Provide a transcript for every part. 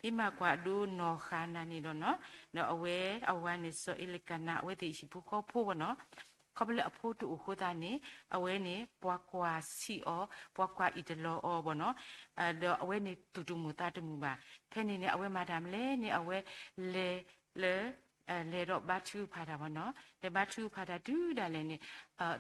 အ့ၣ်မၤကွၢ်အဒိနီၢ်ဃၣ်နၤန့ၣ်ဒီးနီၤ, ဒီးအဝဲအဝၤန့ၣ် စီၤအ့လကနၤ အဝဲသ့ၣ်ဟံၣ်ဖိဃီဖိဘၣ်နီၤ, ခီဖျိလၢအဖိတအိၣ်အဃိသတးန့ၣ် အဝဲန့ၣ် ပှၤကွၢ်ဆံးအီၤ, ပှၤကွၢ်အံၣ်တလီၤအီၤဘၣ်နီၤ, ဒီးအဝဲန့ၣ်သူၣ်တမုာ်သးတမုာ်ဘၣ်. ဖဲန့ၣ်န့ၣ် အဝဲမၤတၢ်မနုၤလဲၣ်န့ၣ် အဝဲလဲၤလၢ လဲၤဒီးဘါထုကဖၣ်တၢ်ဘၣ်နီၤ, လဲၤဘါထုကဖၣ်တၢ်တုၤဒၣ်လဲာ်န့ၣ်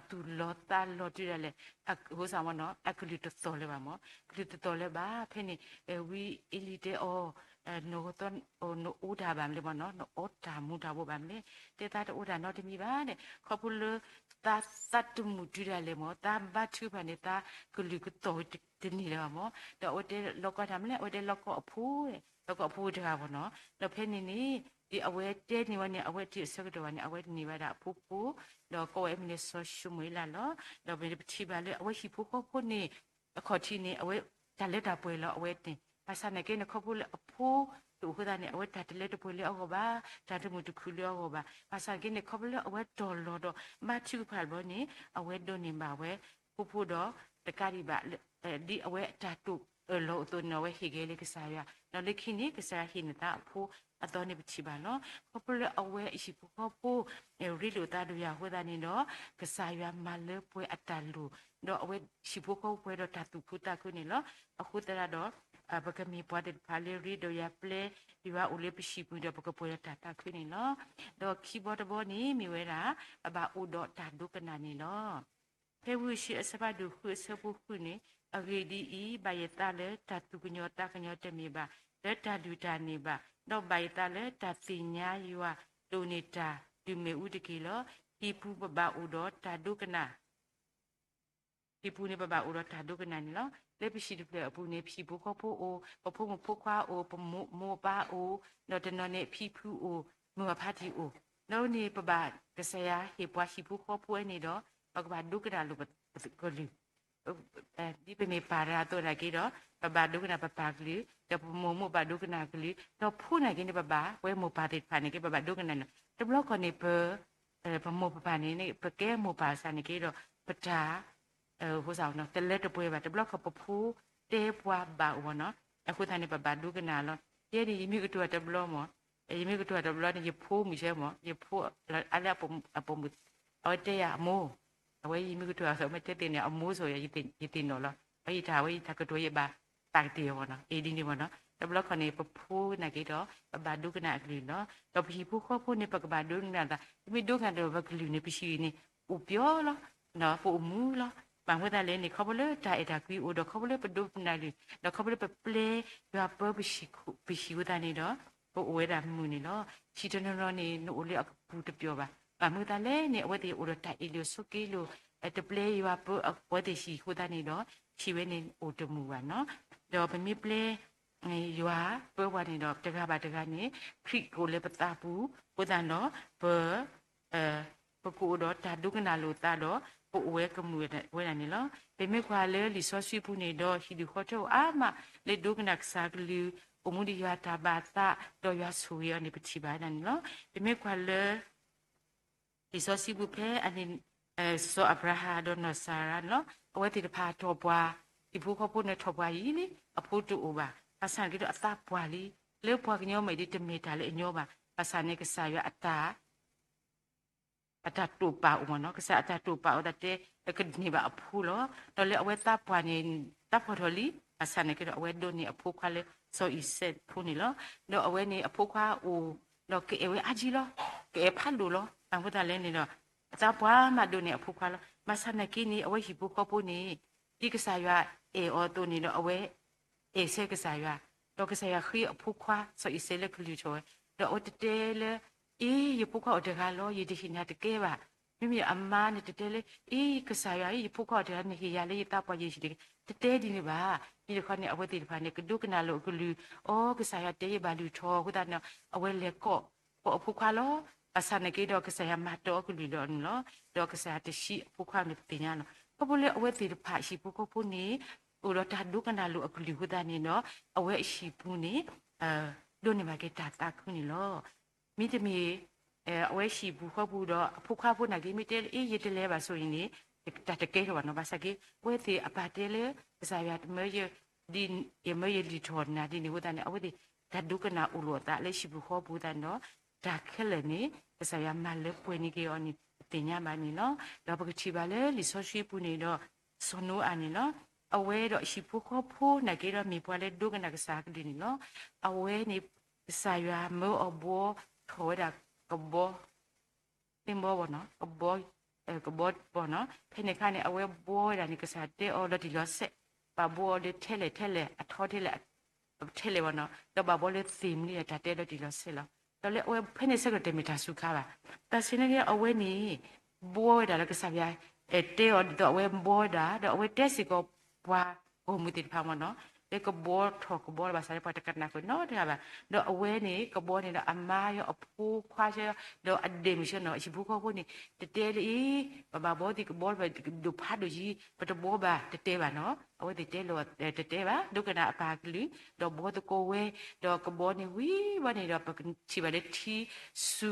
သူၣ်လီၤသးလီၤတုၤဒၣ်လဲာ်, အဃိသတးဘၣ်နီၤ အကလုၢ်တသီၣ်လၢၤဘၣ်မၢ်, ကလုၢ်တသီၣ်လၢၤဘၣ်. ဖဲန့ၣ် ဝံအ့လံတဲအီၤ, နအိၣ်တၢ်ဘၣ်မနုၤလဲၣ်မၢ်နီၤ, နအီတၢ်မူၤတၢ်ဘှီးဘၣ်မနုၤလဲၣ်, တဲသးတအိၣ်တၢ်နီတမံၤဘၣ်န့ၣ်, ခီဖျိလၢ သးသးတမုာ်တုၤဒၣ်လဲာ်မၢ်, သးဘါထုကဖၣ်န့ၣ် သးကလုၢ်ကသီၣ်တန့ၢ်လၢၤဘၣ်မၢ်, ဒီးအဝဲတဲလီၤကီတၢ်မနုၤလဲၣ်, အဝဲတဲလီၤကီအဖိ, လီၤကီအဖိတဂၤဘၣ်နီၤ, ဒီးဖဲန့ၣ်န့ၣ် ဒ်အဝဲတဲန့ၢ်ဝဲန့ၣ် အဝဲတ့ၢ်အဆၢကတီၢ်ဘၣ်န့ၣ် အဝဲန့ၢ်ဘၣ်ဒၣ်အဖိဖိ, ဒီးကိးဝဲအမံၤန့ၣ် စီၤၡမူၤအ့လးလီၤ. ဒီးပထံၣ်ဘၣ်လၢအဝဲဟံၣ်ဖိဃီဖိန့ၣ် အခီၣ်ထံးန့ၣ် အဝဲတၢ်လၢတၢ်ပှဲၤလီၤ အဝဲန့ၣ် ဘၣ်ဆၣ်နာ်က့န့ၣ် ခီဖျိလၢအဖိတအိၣ်အဃိသတးန့ၣ် အဝဲတၢ်တလၢတပှဲၤလၢအဂီၢ်ဘၣ်, တၢ်တမုာ်တခုၣ်လၢအဂီၢ်ဘၣ်. ဘၣ်ဆၣ်နာ်က့န့ၣ် ခီဖျိလၢအဝဲတီၢ်လီၤဒီး ဘါထုကဖၣ်တဘျီန့ၣ် အဝဲဒိးန့ၢ်ဘၣ်ဝဲ ဖိဖိဒီးတကးဒံးဘၣ် ဒ်အဝဲအတၢ်တိာ်အၢၣ်လီၤအသိးန့ၣ် အဝဲဟ့ၣ်ဂဲၤလၢကစၢ်ယွၤ, ဒီးလၢခံန့ၣ် ကစၢ်ယွၤဟ့ၣ်န့ၢ်သးအဖိအသီန့ၣ် ပထံၣ်ဘၣ်လီၤ. ခီဖျိလၢအဝဲအဟံၣ်ဖိဃီဖိ ရ့လိာ်သးဒီးယွၤအဃိသတးန့ၣ်ဒီး ကစၢ်ယွၤမၤလၢပှဲၤအတၢ်လိၣ်, ဒီးအဝဲဟံၣ်ဖိဃီဖိပှဲၤဒီးတၢ်သူၣ်ခုသးခုန့ၣ်လီၤ. အဃိသတးဒီး ပကမ့ၢ်ပှၤသ့ၣ်တဖၣ်လၢရ့ဒီးယွၤ ပျဲယွၤအိၣ်လၢပဟံၣ်ပူၤဒီး ပကပှဲၤဒီးတၢ်သးခုန့ၣ်လီၤ. ဒီးခံဘီတဘီန့ၣ် မ့ၢ်ဝဲဒၣ် ပဘၣ်အိၣ်ဒီးတၢ်ဒိကနၣ်န့ၣ်လီၤ. ဖဲဝံယၡူးအဆၢဖးဒိၣ်ဃုအဆၢဖိဃုန့ၣ်, အဂ့ၢ်ဒ်အံၤ, ဘၣ်ယသးလၢတၢ်သူၣ်ကညီၤသးကညီၤတမ့ၢ်ဘၣ်, လၢတၢ်ဒုၣ်တၢ်န့ၣ်ဘၣ်, ဒီးဘၣ်ယသးလၢတၢ်သ့ၣ်ညါယွၤဒိၣ်န့ၢ်တၢ်ဒုးမ့ၣ်အူတက့ၢ်လီၤ. ဟံၣ်ပူၤပဘၣ်အိၣ်ဒီးတၢ်ဒိကနၣ် ဟံၣ်ပူၤန့ၣ် ပဘၣ်အိၣ်ဒီးတၢ်ဒိကနၣ်န့ၣ်လီၤ. လၢပဟံၣ်တဖျၢၣ်အပူၤန့ၣ် ပဟံၣ်ဖိဃီဖိအိၣ်, ပဖိမုၣ်ဖိခွါအိၣ်, ပမိၢ်ပၢ်အိၣ်, ဒီးတနီၤန့ၣ် ဖံဖုအိၣ်, မုၢ်အဖါတံၢ်အိၣ်, ဒီးန့ၣ်ပဘၣ်ကစၢ်ယွၤဟ့ၣ်ပှၤဟံၣ်ဖိဃီဖိဝဲန့ၣ်ဒီး ပကဘၣ်ဒိကနၣ်လိာ်ပကလုၢ် ဒ်ပမ့ၢ်ပၢ်တဂၤအသိးနာ်က့ဒီး ပဘၣ်ဒိကနၣ်ပပၢ်ကလုၢ်, ဒီးပမိၢ်မိၢ်ပၢ်ဒိကနၣ်ကလုၢ်, ဒီးဖိနာ်က့န့ၣ် ပဘၣ်ဝဲမိၢ်ပၢ်သ့ၣ်တဖၣ်န့ၣ်က့ ပဘၣ်ဒိကနၣ်န့ၣ်လီၤ. တဘျီခီန့ၣ် ပ ပမိၢ်ပပၢ်န့ၣ် ပကဲမိၢ်ပၢ်စ့ၢ်န့ၣ်က့ဒီး ပတၢ် တလၢတပှဲၤဘၣ်, တဘျီခီပဖိတဲပှၤဘၣ်အိၣ်ဘၣ်နီၤ, အဃိသတးန့ၣ် ပဘၣ်ဒိကနၣ်လီၤ. ယဲန့ၣ် ယမ့ၢ်ကတိၤတဘျီမၢ်, ယမ့ၢ်ကတိၤတဘျီန့ၣ် ယဖိမုၣ်ဆဲမၢ်, ယဖိအါလၢအပိာ်မုၣ်, အဝဲတဲယၤအမိၢ်, အဝဲယမ့ၢ်ကတိၤအသး မ့ၢ်တဲသ့ၣ်န့ၣ် အမိၢ်ဆိၣ်ယၤ ယသ့ၣ်နီၣ်လီၤ. အဝဲယတၢ် အဝဲယတၢ်ကတိၤယဘၣ်သးကတ့ၢ်အီၤဘၣ်နီၤ, အ့ၣ်ဒ်န့ၣ်ဘၣ်နီၤ. တဘျီခီန့ၣ် ပဖိနာ်က့ဒီး ပဘၣ်ဒိကနၣ်အကလုၢ်လီၤ. ဒီးပဟံၣ်ဖိဃီဖိန့ၣ် ပကဘၣ်ဒိကနၣ်သး, ပမ့ၢ်ဒိကနၣ်ဒီးပကလုၢ်န့ၣ် ပဟံၣ်န့ၣ် အိၣ်ပျီလီၤ, ပအိၣ်မူလီၤ. ဘၣ်မနုၤအဃိသတးလဲၣ်န့ၣ် ခီဖျိလၢတၢ်အဲၣ်တၢ်ကွံအိၣ်ဒီး ခီဖျိလၢပဒိကနၣ်ကလုၢ် ဒီးခီဖျိလၢပပျဲယွၤပၢ ပဟံၣ်အဃိသတးန့ၣ်ဒီး ပအိၣ်ဝဲဒၣ်မုာ်န့ၣ်လီၤ. ဟံၣ်တနီၤနီၤန့ၣ် နအိၣ်လၢအကပူၤတပျီၤဘၣ်. ဘၣ်မနုၤအဃိသတးလဲၣ်န့ၣ် အဝဲသ့ၣ်အိၣ်ဒီးတၢ်အ့ၣ်လိာ်ဆိးက့လိာ် တပျဲယွၤပၢအဝဲသ့ၣ်ဟံၣ် အဃိသတးန့ၣ်ဒီး ဟံၣ်ဝဲန့ၣ်အိၣ်တမုာ်ဘၣ်နီၤ. ဒီးပမ့ၢ်ပျဲ ယွၤပၢပှၤန့ၣ်ဒီး တဂၤဘၣ်တဂၤန့ၣ် ခရံာ်ကအိၣ်လၢပသးပူၤ အဃိသတးဒီး ပ ပကအိၣ်ဒီးတၢ်ဒိကနၣ်လိာ်သးဒီး ပအိၣ်ဝဲကမုာ်ဝဲဒၣ်န့ၣ်လီၤ. ပမ့ၢ်ကွၢ်လၢလံာ်စီဆှံပူၤန့ၣ်ဒီး ဟံၣ်ဒူၣ်ဃီထၢအိၣ်အါမး လၢဒိကနၣ်ကစၢ်ကလုၢ်, အိၣ်မူဒီးယွၤတၢ်ဘၣ်သး ဒီးယွၤဆိၣ်ဂ့ၤအီၤန့ၣ် ပထံၣ်ဘၣ်ဝဲဒၣ်န့ၣ်လီၤ. ပမ့ၢ်ကွၢ်လၢ လံာ်စီဆှံပူၤဖဲအန့ၣ် စီၤအၤဘြၤဟၣ်ဒီးနီၢ်စၤရါန့ၣ်လီၤ. အဝဲသ့ၣ်တဖၣ်ထီၣ်ပှၢ်, ဟံၣ်ဖိဃီဖိန့ၣ်ထီၣ်ပှၢ်ယံာ်လံ, အဖိတအိၣ်ဘၣ်. ဘၣ်ဆၣ်န့ၣ်က့ဒီးအသးပှၢ်လံ, လၢပှၤကညီမ့ၢ်ဒ်တမ့ၢ်တၢ်လၢအညီဘၣ်. ဘၣ်ဆၣ်န့ၣ် ကစၢ်ယွၤအတၢ် အတၢ်တိာ်ပာ်အိၣ်မ့ၢ်နီၤ, ကစၢ်အတၢ်တိာ်ပာ်အိၣ်သတးတဲ ကန့ၢ်ဘၣ်အဖိလီၤ. ဒီးလၢအဝဲသးပှၢ်န့ၣ် သးပှၢ်ထီၣ်လံ, ဘၣ်ဆၣ်န့ၣ်က့ဒီး အဝဲဒိးန့ၢ်အဖိခွါလၢစီၤအံၤစဲးဖိန့ၣ်လီၤ. ဒီးအဝဲန့ၣ်အဖိခွါအိၣ်, ဒီးကအဲၣ်ဝဲအါကံလီၤ, ကအဲၣ်ဖးဒိၣ်လီၤ. ဘၣ်မနုၤအဃိသတးလဲၣ်န့ၣ်ဒီး အသးပှၢ်မးဒိးန့ၢ်အဖိခွါလီၤ. ဘၣ်ဆၣ်နာ်က့န့ၣ် အဝဲဟံၣ်ဖိဃီဖိန့ၣ် ဒ်ကစၢ်ယွၤအဲၣ်အီၤအသိးန့ၣ်ဒီး အဝဲ အဲၣ်ဆၢကစၢ်ယွၤ, ဒီးကစၢ်ယွၤဃ့အဖိခွါစီၤအံၤစဲးလၢကလုၢ်ထီၣ်ဝဲ, ဒီးအဝဲတတဲလၢ အ့ ယဖိခွါအိၣ်တဂၤလီၤ, ယတဟ့ၣ်နၤတကဲဘၣ်. မ့မ့ၢ်အမါန့ၣ်တတဲလၢ အ့ ကစၢ်ယွၤအံၤ ယဖိခွါအိၣ်တဂၤ နဟ့ၣ်ယၤလၢယသးပှၢ်ယဲၢ်ဆံတကဲ, တတဲဒ်န့ၣ်ဘၣ်. မ့ၢ်တခီန့ၣ် အဝဲသ့ၣ်တဖၣ်န့ၣ် ကဒိကနၣ်လိာ်အကလုၢ်, အိ ကစၢ်ယွၤတဲယဘၣ်လုၢ်ထီၣ်အဃိသတးန့ၣ် အဝဲလဲၤကိး ကိးအဖိခွါလီၤ. ဘၣ်ဆၣ်နာ်က့ဒီး ကစၢ်ယွၤမၤတီအကလုၢ်ဒီးန့ၣ်လီၤ. ဒီးကစၢ်ယွၤတဆှံအဖိခွါန့ၣ်ပသ့ၣ်ညါလီၤ. ခီဖျိလၢအဝဲသ့ၣ်တဖၣ် ဟံၣ်ဖိဃီဖိန့ၣ် အိၣ်ဒီးတၢ်ဒိကနၣ်လိာ်အကလုၢ်အဃိသတးန့ၣ်ဒီး အဝဲအဟံၣ်ပူၤန့ၣ် ဒိးန့ၢ်ဘၣ်က့ၤတၢ်သးခုန့ၣ်လီၤ. မ့တမ့ၢ် အဝဲဟံၣ်ပူၤဃီပူၤဒီး အဖိခွါဖိနာ်က့ မ့ၢ်တဲလၢ အ့ ယတလဲၤဘၣ်ဆိအံၤန့ၣ် တၢ်တကဲထီၣ်ဘၣ်နီၤ. ဘၣ်ဆၣ်က့ အဝဲသ့ၣ်အပၢ်တဲလၢ ကစၢ်ယွၤတမၢယ ယမၢယလုၢ်ထီၣ်နၤဒ်န့ၣ်အဃိသတးန့ၣ် အဝဲသ့ၣ် တၢ်ဒိကနၣ်အိၣ်လိာ်အသးလၢဟံၣ်ပူၤဃီပူၤသတးန့ၣ်ဒီး တၢ်ခဲလၢာ်န့ၣ် ကစၢ်ယွၤမၤလၢပှဲၤန့ၢ်က့ၤအီၤန့ၣ် ပသ့ၣ်ညါဘၣ်န့ၣ်လီၤ. ဒီးပကထံၣ်ဘၣ်လၢလံာ်စီဆှံပူၤန့ၣ်ဒီး စီၤနိအၤန့ၣ်လီၤ. အဝဲဒီးအဟံၣ်ဖိဃီဖိနာ်က့ဒီး မ့ၢ်ပှၤလၢဒိကနၣ်ကစၢ်အကလုၢ်န့ၣ်လီၤ. အဝဲန့ၣ် ကစၢ်ယွၤမၢအီၤဘှီထီၣ်ဝဲဒၣ်ကဘီ သ့ၣ်ဘီဘၣ်နီၤ, ကဘီ, ကဘီဘၣ်နီၤ, ဖဲန့ၣ်အခါန့ၣ် အဝဲဘှီဝဲဒၣ်န့ၣ် ကစၢ်တဲအီၤလီၤတံၢ်လီၤဆဲး, ဘၣ်ဘှီအီၤလၢထဲလဲၣ်ထဲလဲၣ် အထီထဲလဲၣ်, ထဲလဲၣ်ဘၣ်နီၤ, ဒီးဘၣ်ဘှီလၢသ့ၣ်မနုၤဒီး တၢ်တဲလီၤတံၢ်လီၤဆဲးလီၤ. ဒီးလၢအဝဲဖဲန့ၣ်ဆၢကတီၢ်တမ့ၢ်တၢ်စူၤခါဘၣ်. ဘၣ်ဆၣ်သနာ်က့ အဝဲန့ၣ် ဘှီဝဲဒၣ်လၢကစၢ်ယွၤ တဲအီၤဒ်သိးအဝဲဘှီဝဲဒၣ်, ဒီးအဝဲတဲစ့ၢ်ကီးပှၤဂီၢ်မုၢ်သ့ၣ်တဖၣ်မ့ၢ်နီၤ, လၢကဘှီထီၣ်ကဘီလၢဘၣ်ဆၣ်လၢပှၤတကနၣ်ဃုာ်နီတဂၤဘၣ်. ဒီးအဝဲန့ၣ် ကဘီန့ၣ်ဒီးအမါဒီးအဖိခွါ ဒီးအဒဲၣ်မုၣ်ဆၢနီၤ အဟံၣ်ဖိဃီဖိန့ၣ် တတဲလၢအံၤ ပဘၣ်ဘှီသ့ၣ်ကဘီ ပဒိၣ်ဖးဒိၣ်ယံၤ ပတဘှီဘၣ် တတဲဘၣ်နီၤ. အဝဲသ့ၣ်တဲလီၤ တတဲဘၣ်, ဒိကနၣ်အပၢ်ကလုၢ် ဒီးဘှီသကိးဝဲ, ဒီးကဘီန့ၣ်ဝံၤဘၣ်န့ၣ်ဒီး ပကထံၣ်ဘၣ်လၢထံဆူ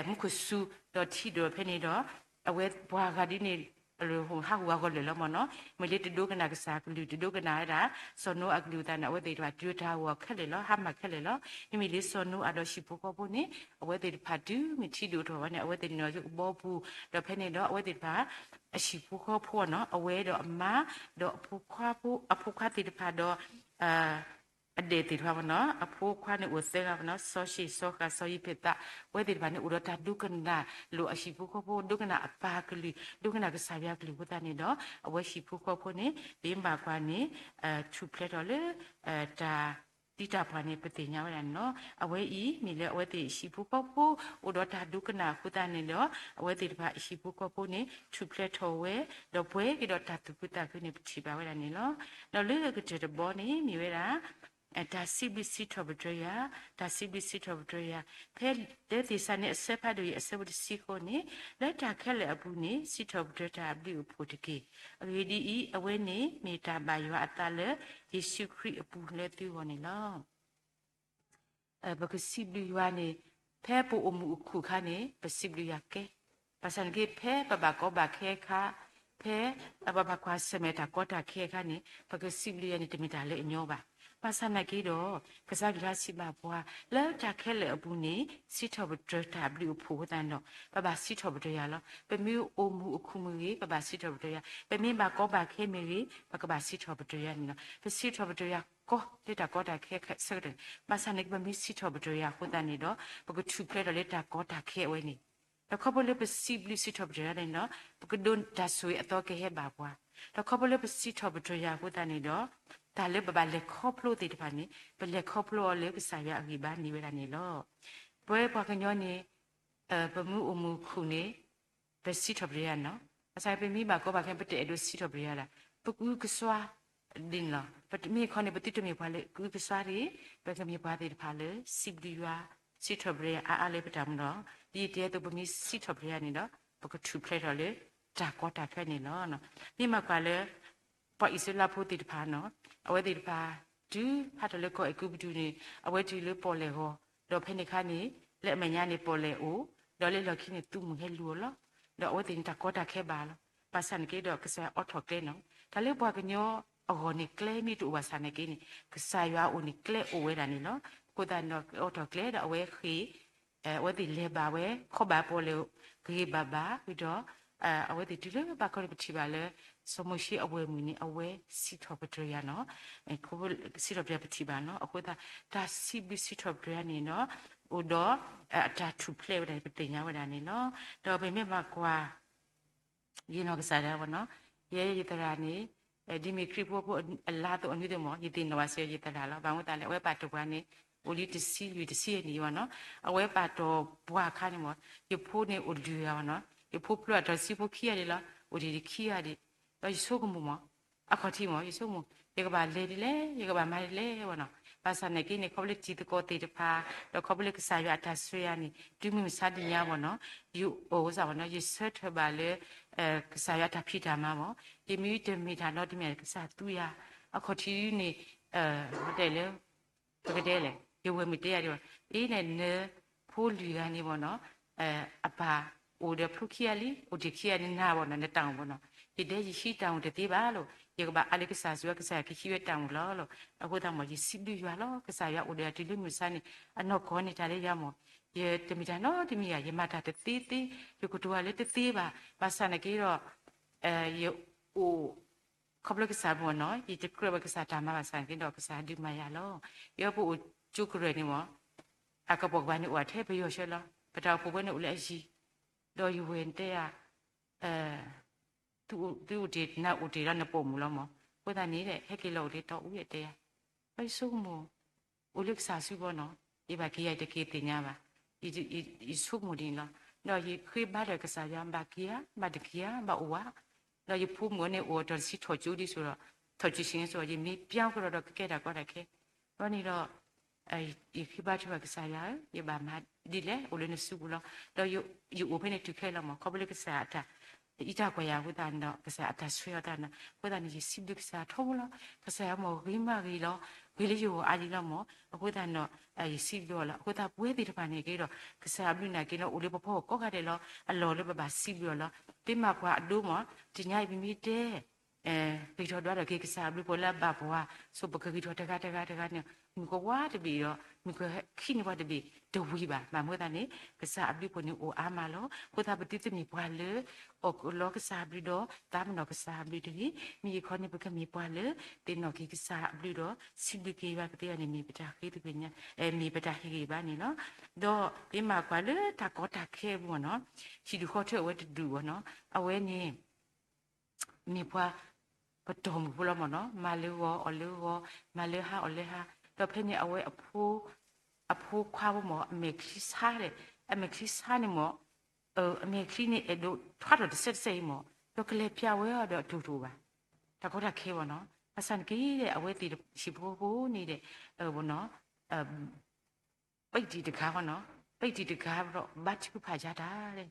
မူခိၣ်စူၤ ဒီးထံဒိၣ်ဖဲန့ၣ်ဒီး အဝဲပှၤဂၤဒ်န့ၣ် ဟးဂူာ်ဟးဂီၤလၢာ်လီၤမ့ၢ်နီၤ. မ့ၢ်လၢတဒိကနၣ်ကစၢ်အကလုၢ် တဒိကနၣ်ဝဲဒၣ် စီၤနိအၤအကလုၢ်အသးန့ၣ် အဝဲသ့ၣ်တဖၣ်တုၤတၢ်ဂီၤခဲလၢာ်လီၤ, ဟါမၢ်ခဲလၢာ်လီၤ. မ့မ့ၢ်လၢစီၤနိအၤဒီးဟံၣ်ဖိဃီဖိန့ၣ် အဝဲသ့ၣ်တဖၣ်တုၤမ့ၢ်ထံဒိၣ်ထီၣ်ဝဲန့ၣ် အဝဲသ့ၣ်န့ၣ်ဒီးယကဘီပူၤ, ဒီးဖဲန့ၣ်ဒီးအဝဲသ့ၣ်တဖၣ် အဟံၣ်ဖိဃီဖိနီၤ အဝဲဒီးအမါ ဒီးအဖိခွါဖိ အဖိခွါသ့ၣ်တဖၣ်ဒီး အဒဲၣ်သ့ၣ်တဖၣ်မ့ၢ်နီၤ, အဖိခွါန့ၣ်အိၣ်သၢဂၤမ့ၢ်နီၤ, စီၤၡ့ၣ်, စီၤဃၣ်, စီၤယံးဖ့းသး, အဝဲသ့ၣ်တဖၣ်န့ၣ် အိၣ်ဒီးတၢ်ဒိကနၣ်လိာ်အဟံၣ်ဖိဃီဖိ, ဒိကနၣ်အပၢ်ကလုၢ်, ဒိကနၣ်ကစၢ်ယွၤကလုၢ်အဃိသတးန့ၣ်ဒီး အဝဲဟံၣ်ဖိဃီဖိန့ၣ် ပမ့ၢ်ဘၣ်ကွၢ်န့ၣ် ထူၣ်ဖျဲးထီၣ်လၢ တၢ်သံတၢ်ပှၢ်န့ၣ် ပသ့ၣ်ညါဝဲဒၣ်န့ၣ်လီၤ. အဝဲအံၤ မ့ၢ်လၢအဝဲသ့ၣ်ဟံၣ်ဖိဃီဖိ အိၣ်ဒီးတၢ်ဒိကနၣ်အဃိသတးန့ၣ်ဒီး အဝဲသ့ၣ်တဖၣ်ဟံၣ်ဖိဃီဖိန့ၣ် ထူၣ်ဖျဲးထီၣ်ဝဲ, ဒီးပှဲၤက့ၤဒီးတၢ်သူၣ်ခုသးခုန့ၣ် ပထံၣ်ဘၣ်ဝဲဒၣ်န့ၣ်လီၤ. ဒီးလၢအကတၢၢ်တဘီန့ၣ် မ့ၢ်ဝဲဒၣ် တၢ်စံးဘျုးစံးထီၣ်ပတြၢၤယွၤ, တၢ်စံးဘျုးစံးထီၣ်ပတြၢၤယွၤ, ဖဲလၢသ့းစၤလနံ အဆၢဖးဒိၣ်ယဲၢ် အဆၢဖိတဆံဃိးန့ၣ်, လၢတၢ်ခဲလၢာ်အပူၤန့ၣ် စံးထီၣ်ပတြၢၤတၢ်အဘျုးအဖှိၣ်တက့ၢ်. အဂ့ၢ်ဒ်အံၤ, အဝဲန့ၣ်မ့ၢ်တၢ်ဘၣ်ယွၤအသးလၢ ယ့ၣ်ၡူးခရံာ်အပူၤလၢသုဂီၢ်န့ၣ်လီၤ. ပကစံးဘျုးယွၤန့ၣ် ဖဲပအိၣ်မုာ်အိၣ်ခုၣ်အခါန့ၣ် ပစံးဘျုးယွၤကဲ, ဘၣ်ဆၣ်သနာ်က့ ဖဲပဘၣ်ကီဘၣ်ခဲအခါ, ဖဲပဘၣ်ကွၢ်ဆၢၣ်မဲာ်တၢ်ကီတၢ်ခဲအခါန့ၣ် ပကစံးဘျုးယွၤန့ၣ် တမ့ၢ်တၢ်လၢအညီဘၣ်. ဘၣ်ဆၣ်သနာ်က့ဒီး ကစၢ်ယွၤစံးဘၣ်ပှၤ လၢတၢ်ခဲလၢာ်အပူၤန့ၣ် စံးထီၣ်ပတြၢၤတၢ်အဘျုးအဖှိၣ်အဃိသတးန့ၣ်ဒီး ပဘၣ်စံးထီၣ်ပတြၢၤယွၤလီၤ. ပမ့ၢ်အိၣ်မုာ်အိၣ်ခုၣ်မ့ၢ်ဂ့ၤ ပဘၣ်စံးထီၣ်ပတြၢၤယွၤ, ပမ့ၢ်ဘၣ်ကီဘၣ်ခဲမ့ၢ်ဂ့ၤ ပကဘၣ်စံးထီၣ်ပတြၢၤယွၤန့ၣ်လီၤ. ပစံးထီၣ်ပတြၢၤယွၤကီလၢတၢ်ကီတၢ်ခဲဆၢကတီၢ်န့ၣ် ဘၣ်ဆၣ်သနာ်က့ ပမ့ၢ်စံးထီၣ်ပတြၢၤယွၤအဃိသတးန့ၣ်ဒီး ပကထူၣ်ဖျဲးထီၣ်လၢတၢ်ကီတၢ်ခဲအဝဲန့ၣ် ဒီးခီဖျိလၢပစံးဘျုးစံးထီၣ်ပတြၢၤယွၤန့ၣ်ဒီး ပကဒိးတၢ်ဆိၣ်ဂ့ၤအသီကဟဲဘၣ်ပှၤ, ဒီးခီဖျိလၢပစံးထီၣ်ပတြၢၤယွၤအဃိသတးန့ၣ်ဒီး တၢ်လၢပဘၣ်လဲၤခီဖျိသ့ၣ်တဖၣ်န့ၣ် ပလဲၤခီဖျိအီၤလၢကစၢ်ယွၤအဂံၢ်ဘါန့ၣ်ဝဲဒၣ်န့ၣ်လီၤ. ပဝဲပှၤကညီန့ၣ် ပမ့ၢ်အိၣ်မုာ်ခုၣ်န့ၣ် ပစံးထီၣ်ပတြၢၤယွၤန့ၣ်လီၤ. ဘၣ်ဆၣ်ပမ့ၢ်ဘၣ်ကီဘၣ်ခဲ ပတအဲၣ်ဒိးစံးထီၣ်ပတြၢၤယွၤဒၣ် ပကအုကစွါဒ်န့ၣ်လီၤ. မ့ၢ်ခီန့ၣ် ပသုတမ့ၢ်ပှၤလၢကအုကစွါတဂ့ၤ, ပကမ့ၢ်ပှၤသ့ၣ်တဖၣ်လၢ စံးဘျုးယွၤ စံးထီၣ်ပတြၢၤယွၤအါအါလၢပတၢ်မူဒီး ဒ်ယတဲအသိး ပမ့ၢ်စံးထီၣ်ပတြၢၤယွၤန့ၣ်ဒီး ပကထူၣ်ဖျဲးထီၣ်လၢ တၢ်ကီတၢ်ခဲန့ၣ်လီၤ. မ့ၢ်မၤကွၢ်လၢ ပှၤအံၣ်စရ့လးဖိသ့ၣ်တဖၣ်န့ၣ်လီၤ, အဝဲသ့ၣ်တဖၣ် တုၤဟးထီၣ်လၢကီၢ်အဲၤကူပတူးန့ၣ် အဝဲတုၤလၢပီၣ်လဲၣ်အဂီၢ်, ဒီးဖဲန့ၣ်အခါန့ၣ် လၢအမဲာ်ညါန့ၣ် ပီၣ်လဲၣ်အိၣ်, ဒီးလၢလီၢ်ခံန့ၣ် သုးမုၢ်ဟဲလူၤအီၤလီၤ. ဒီးအဝဲသ့ၣ်န့ၣ် တၢ်ကီတၢ်ခဲဘၣ်လီၤ. ဘၣ်ဆၣ်သနာ်က့ဒီး ကစၢ်ယွၤအိးထီၣ်ကျဲန့ၣ်လီၤ. တၢ်လၢပှၤကညီအဂီၢ်န့ၣ် ကျဲမ့ၢ်တအိၣ်ဘၣ်ဆၣ်သနာ်က့န့ၣ် ကစၢ်ယွၤအအိၣ်န့ၣ် ကျဲအိၣ်ဝဲဒၣ်န့ၣ်လီၤ. အဃိသတးန့ၣ်ဒီး အိးထီၣ်ကျဲဒီးအဝဲဃ့ၢ် အဝဲသ့ၣ်လဲၤဘၣ်ဝဲ ခီၣ်ဘၣ်ပီၣ်လဲၣ် ဂ့ၤဂ့ၤဘၣ်ဘၣ်ဝံၤဒီး အဝဲသ့ၣ်တုၤလၢဘၣ်ခီန့ၣ် ပထံၣ်ဘၣ်လၢ စီၤမိၤၡ့အဝဲၢ်မုၣ်န့ၣ် အဝဲစံးထီၣ်ပတြၢၤယွၤန့ၣ်လီၤ. စံးထီၣ်ပတြၢၤယွၤပထံၣ်ဘၣ်န့ၣ်လီၤ. အဃိသတး တၢ်စံးဘျုးစံးထီၣ်ပတြၢၤယွၤန့ၣ်လီၤ အိၣ်ဒီး အတၢ်ထူၣ်ဖျဲးဝဲဒၣ်န့ၣ် ပသ့ၣ်ညါဝဲဒၣ်န့ၣ်လီၤ. ဒီးပမ့ၢ်ဘၣ်ကွၢ် ယနီၢ်ကစၢ်ဒၣ်ဝဲန့ၣ်လီၤ, ယဲယသရၣ်န့ၣ် ဒ်မ့ၢ်ခရံာ်ဖိဖိအလါသိးအနွံသိးမ့ၢ် ယသ့ၣ်နီၣ်ဘၣ်စ့ၢ်ကီးယသရၣ်လီၤ. ဘၣ်မနုၤအဃိသတးလဲၣ် အဝဲပာ်တ့ၢ်ပှၤန့ၣ် အိၣ်လံတဆံလွံၢ်တဆံအနံၣ်န့ၣ်လီၤ. အဝဲပာ်တ့ၢ်ပှၤအခါန့ၣ်မ့ၢ် ယဖိန့ၣ်အိၣ်လွံၢ်ဂၤန့ၣ်လီၤ. ယဖိဖျိအတၢ်တဆံဖိခံဂၤဒံးလီၤ, အိၣ်ဒံးတခံဂၤဒံး, ဒီးယဆိကမိၣ်မ့ၢ် အခီၣ်ထံးမ့ၢ် ယဆိကမိၣ် ယကဘၣ်လဲၤဒ်လဲၣ် ယကဘၣ်မၤဒ်လဲၣ်န့ၣ်လီၤ. ဘၣ်ဆၣ်သနာ်က့န့ၣ် ခီဖျိလၢတံၤသကိးသ့ၣ်တဖၣ် ဒီးခီဖျိလၢကစၢ်ယွၤအတၢ်ဆိၣ်ဂ့ၤန့ၣ် တုၤမုၢ်မဆါတနံၤညါန့ၣ်လီၤ, ယအိၣ်စ့ၢ်ကီးန့ၣ်လီၤ, ယဆၢထၢၣ်ဘၣ်လၢ ကစၢ်ယွၤအတၢ်ဖံးတၢ်မၤမ့ၢ် ယမ့ၢ်တမ့ၢ်တၢ်နီတမံၤ ကစၢ်သူယၤ အခီၣ်ထံးန့ၣ် တဲလၢ ပကတဲလဲၣ် ယဝဲၢ်မုၣ်တဲယၤဒ်အံၤ, အ့ နဖိလွံၢ်ဂၤန့ၣ်မ့ၢ်န့ၣ်လီၤ, အပၢ်အိၣ်ဒီးဖျိခံဂၤလံ, အိၣ်ဒံးခံဂၤန့ၣ် နၤမ့ၢ်န့ၣ်လီၤ နတၢ်အိၣ်မ့ၢ်န့ၣ်လီၤ, ယဒဲယဟံးတၢ်အိၣ်တသ့ဘၣ်လီၤ. ယကဘၣ်အါလၢကစၢ်စုဧါ, ကစၢ်ယွၤကဟံးဝဲတၢ်မူးလီၤလီၤ. အဃိသတးမ့ၢ် ယစံးဘျုးယွၤလီၤ. ကစၢ်ယွၤအိၣ်ဒီးယၤတုၤလၢမုၢ်မဆါန့ၣ် အနီၢ်ကီၢ်န့ၣ် တၢ်လၢယၤမ့ၢ် ယတမ့ၢ်တၢ်နီတမံၤဧါ, ယမၤတၢ်တသ့သ့, ယကတိၤတၢ်လၢတသ့ဘၣ်. ဘၣ်ဆၣ်သနာ်က့ဒီး ယအိၣ် ခီဖျိကစၢ်မ့ၢ်နီၤ ယတကြၢးဘၣ်ကစၢ်တၢ်မၤဘၣ်ဆၣ်သနာ်က့ဒီး ကစၢ်ဒုးမၤယၤလီၤ. ယပအိၣ်ကၠိကရၢၢ်န့ၣ်မ့ၢ် အကပိာ်ကပၤန့ၣ်အိၣ်ထဲပယီၤဆၢလီၤ. ပတၢ်အိၣ်ဖှိၣ်ဝဲန့ၣ်အိၣ်လၢအယံၤ, ဒီးယဝဲၢ်တဲယၤ သုအိၣ်တ့ၢ် နအိၣ်တ့ၢ်လီၤနပိာ်မုၣ်လီၤမ့ၢ်. အဃိသတးန့ၣ် ဟဲက့ၤလီၤအိၣ်လၢတီအူ ယတဲယၤ, ဘၣ်ယဆိကမိၣ် အိၣ်လၢကစၢ်စုဘီနီၤ, ယဘၣ်က့ၤယၤတက့ၤသ့ၣ်ညါဘၣ်. ယဆိကမိၣ်ဒ်န့ၣ်လီၤ. ဒီးယဃ့ဘါဒီးကစၢ်ယွၤ ဘၣ်က့ၤဧါ ဘၣ်တက့ၤဧါ ဘၣ်အိၣ်ဧါ. ဒီးယဖိမုၣ်န့ၣ်အိၣ်ဒီးတဆံထီၣ်ကၠိဒ်သိးဒီး ထီၣ်ကၠိဆ့န့ၣ်စိ ယမ့ၢ်ပျၢ်ကဒီးဒီးကကဲတၢ်ကီတၢ်ခဲ ဒီးန့ၣ်ဒီး ယဃ့ဘါထုကဖၣ်ကစၢ်ယွၤဧၢ, ယဘၣ်မၤဒ်လဲၣ် အိၣ်လၢနစုပူၤလီၤ. ဒီးယအိၣ်ဖဲန့ၣ်တုၤခဲလီၤမ့ၢ် ခီဖျိလၢကစၢ်အတၢ်အံးတၢ်ကွၢ်ယၤအဃိသတးန့ၣ်ဒီး ကစၢ်အတၢ်ဆှၢအီၤသတးန့ၣ် အဃိသတးန့ၣ် ယစံးဘျုးကစၢ်ထီဘိလီၤ. ကစၢ်ယွၤမ့ၢ်ဂ့ၤမးဂ့ၤလီၤ, ဂ့ၤလၢယဂီၢ်အါဒံးလီၤမ့ၢ်. အဃိသတးန့ၣ်ဒီး ယစံးဘျုးအီၤလီၤ. အဃိသတးပဝဲသ့ၣ်တဖၣ်န့ၣ်က့ဒီး ကစၢ်အဘျုးနာ်က့ဒီး အိၣ်လၢပဖီခိၣ်ကိးဂၤဒဲးလီၤ. အလီၢ်လၢပဘၣ်စံးဘျုးအီၤလီၤ. ပမ့ၢ်ကွၢ်အဒိမ့ၢ် တနံၤအံၤပမ့ၢ်တဲ ဂ့ၤထီၣ်ဒွးဒီးက့ၤကစၢ်အဘျုးပှၤလၢအဘၣ်ပှၤ ဆိပကဂ့ၤထီၣ်တဂၤတဂၤတဂၤန့ၣ် မုၢ်ကဝါတဘ့ၣ်ဒီး မုၢ်ကခံန့ၢ်ပှၤတဘ့ၣ်တဝံၤဘၣ်. ဘၣ်မနုၤအဃိသတးန့ၣ် ကစၢ်အဘျုးပူၤန့ၣ်အိၣ်အါမးလီၤ. အဃိသတးပသုတမ့ၢ်ပှၤလၢ အီၣ်ကလီကစၢ်အဘျုးဒီး သးပ့ၤနီၣ်ကစၢ်အဘျုးတဂ့ၤ. မ့ၢ်ယခီန့ၣ် ပကမ့ၢ်ပှၤလၢ သ့ၣ်နီၣ်က့ၤကစၢ်အဘျုးဒီး စံးဘျုးက့ၤယွၤကသ့အီၤန့ၣ် မ့ၢ်ပတၢ်ဃ့သကွ့ၤညါ မ့ၢ်ပတၢ်ဟ့ၣ်ဂံၢ်ဘါန့ၣ်လီၤ. ဒီးပမ့ၢ်ကွၢ်လၢတၢ်ကီတၢ်ခဲအပူၤမ့ၢ်နီၤ ဟံၣ်ဒူၣ်ဃီထၢၣ်အဝဲတဒူၣ်မ့ၢ်နီၤ အဝဲန့ၣ် မ့ၢ်ပှၤ ပတီၢ်မုၢ်ဖိလီၤမ့ၢ်နီၤ မၤလၢဂီၤအီၣ်လၢဂီၤ မၤလၢဟါအီၣ်လၢဟါ ဒီးဖဲန့ၣ်အဝဲ အဖိခွါဖိမ့ၢ် အမဲာ်ချံဆါဒီး အမဲာ်ချံဆါန့ၣ်မ့ၢ် အမဲာ်ချံန့ၣ် အဲၣ်ဒိးထွါထီၣ်တစဲးတစဲးအံၤမ့ၢ် ဒီးကလဲၤပျးဝဲအီၤဒီးအတူၢ်တအိၣ်ဘၣ်. တၢ်ကီတၢ်ခဲမ့ၢ်နီၤ ဘၣ်ဆၣ်သနာ်က့ဒီး အဝဲသ့ၣ်ဟံၣ်ဖိဃီဖိန့ၣ်ဒီး မ့ၢ်နီၤ ပံးတံၢ်တဂၤမ့ၢ်နီၤ ပံးတံၢ်တဂၤဒီး ဘါထုကဖၣ်ယၤတၢ်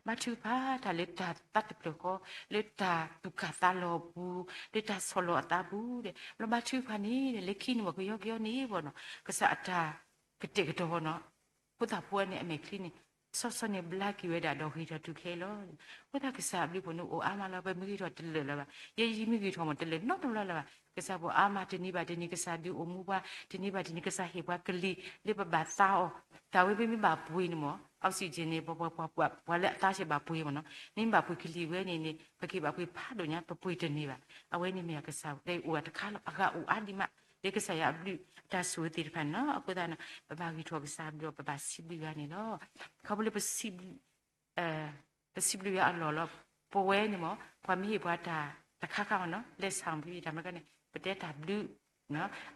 ဘါထုကဖၣ်တၢ်လၢတၢ်သးတဖျၢၣ်ဃီ လၢတၢ်သူၣ်ကၢ်သးလီၤအပူၤ လၢတၢ်ဆီၣ်လီၤအသးပူၤဒီး ဘျီဘါထုကဖၣ်န့ၣ်ဒီး လၢခံန့ၣ်မ့ၢ်ကယီကယီန့ၣ်မ့ၢ်နီၤ ကစၢ်အတၢ်ကတဲာ်ကတီၤမ့ၢ်နီၤ ဖိသၣ်ဖိန့ၣ် အမဲာ်ချံန့ၣ် စီစီန့ၣ်ဘျါက့ၤဝဲဒၣ်ဒီးဂ့ၤထီၣ်တုၤခဲလီၤ. အဃိသတးကစၢ်အဘျုးပူၤန့ၣ်အိၣ်အါမးလီၤ ပမ့ၢ်ဂ့ၤထီၣ်တလၢာ်လၢၤဘၣ်. ယဲယမ့ၢ်ဂ့ၤထီၣ်မ့ၢ်တလၢာ်နီတဘျီလၢၤဘၣ်. ကစၢ်ပှၤအါမး တနံၤဘၣ်တနံၤ ကစၢ်ဒုးအိၣ်မူပှၤ တနံၤဘၣ်တနံၤ ကစၢ်ဟ့ၣ်ပှၤကလံၤ လၢပဘၣ်သါအီၤ တၢ်ဝဲပမ့ၢ်ဘၣ်ပှ့ၤန့ၣ်မ့ၢ် oxygen န့ၣ် ပှၤ ပှၤ ပှၤ ပှၤလၢအသါစ့ၢ်ဘၣ်ပှ့ၤမ့ၢ်နီၤ မ့မ့ၢ်ဘၣ်ပှ့ၤကလံၤဝဲန့ၣ်န့ၣ် ပက့ၤဘၣ်ပှ့ၤဖးဒိၣ်ညါ ပပှ့ၤတန့ၢ်ဘၣ်. အဝဲန့ၣ်မ့ၢ်ကစၢ်တၢ်အိၣ်အတခါလီၤ အဂၤအိၣ်အါဒံးမး လၢကစၢ်ယွၤအဘျုးအတၢ်ဆိၣ်ဂ့ၤသ့ၣ်တဖၣ်န့ၣ်လီၤ. အဃိသတးန့ၣ် ပဘၣ်ဂံၢ်ထီၣ်ကစၢ်အဘျုးဒီး ပဘၣ်စံးဘျုးယွၤန့ၣ်လီၤ. ခီဖျိလၢပစံး ပစံးဘျုးယွၤအလီၢ်လီၤ. ပဝဲန့ၣ်မ့ၢ် ပှၤမ့ၢ်ဟ့ၣ်ပှၤတၢ်တခါခါမ့ၢ်နီၤ လက်ဆောင် တၢ်မ့ၢ်ကန့ၣ် ပတဲတၢ်ဘျုး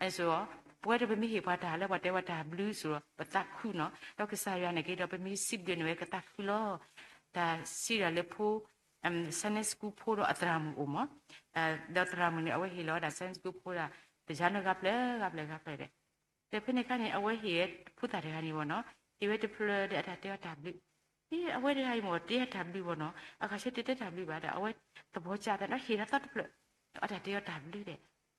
အသိး ပဝဲဒီးပမ့ၢ်ဟ့ၣ်ပှၤတၢ်လၢပှၤတဲဝဲတၢ်ဘျုးအသိးဒီး ပသးခုနီၤ ဒီးကစၢ်ယွၤန့ၣ်က့ဒီး ပမ့ၢ်စံးဘျုးန့ၣ်ဝဲကသးခုလီၤ. တၢ်စံးဒၣ်လၢဖိ Sunday school ဖိဒီးအသရၣ်မုၣ်အိၣ်မ့ၢ် ဒီးသရၣ်မုၣ်န့ၣ် အဝဲဟ့ၣ်လီၤဝဲဒၣ် Sunday school ဖိဒၣ် တယါန့ၣ်ဂၤဖျၢၣ်ဂၤဖျၢၣ်ဂၤဖျၢၣ်ဒီး ဒီးဖဲန့ၣ်အခါန့ၣ် အဝဲဟ့ၣ်ဝဲဖိသၣ်တဂၤန့ၣ်မ့ၢ်နီၤ ဟ့ၣ်ဝဲတဖျၢၣ်ဒီးအတၢ်တဲအီၤတၢ်ဘျုး အဝဲတဂၤအံၤမ့ၢ်တဲအီၤတၢ်ဘျုးမ့ၢ်နီၤ အဂၤဆၢတဲတဲတၢ်ဘျုးဘၣ်ဒီး အဝဲသဘီၣ်ကၢ်သးဒီးဟ့ၣ်လီၤသီတဖျၢၣ် ဒီးအတၢ်တဲအီၤတၢ်ဘျုးဒီး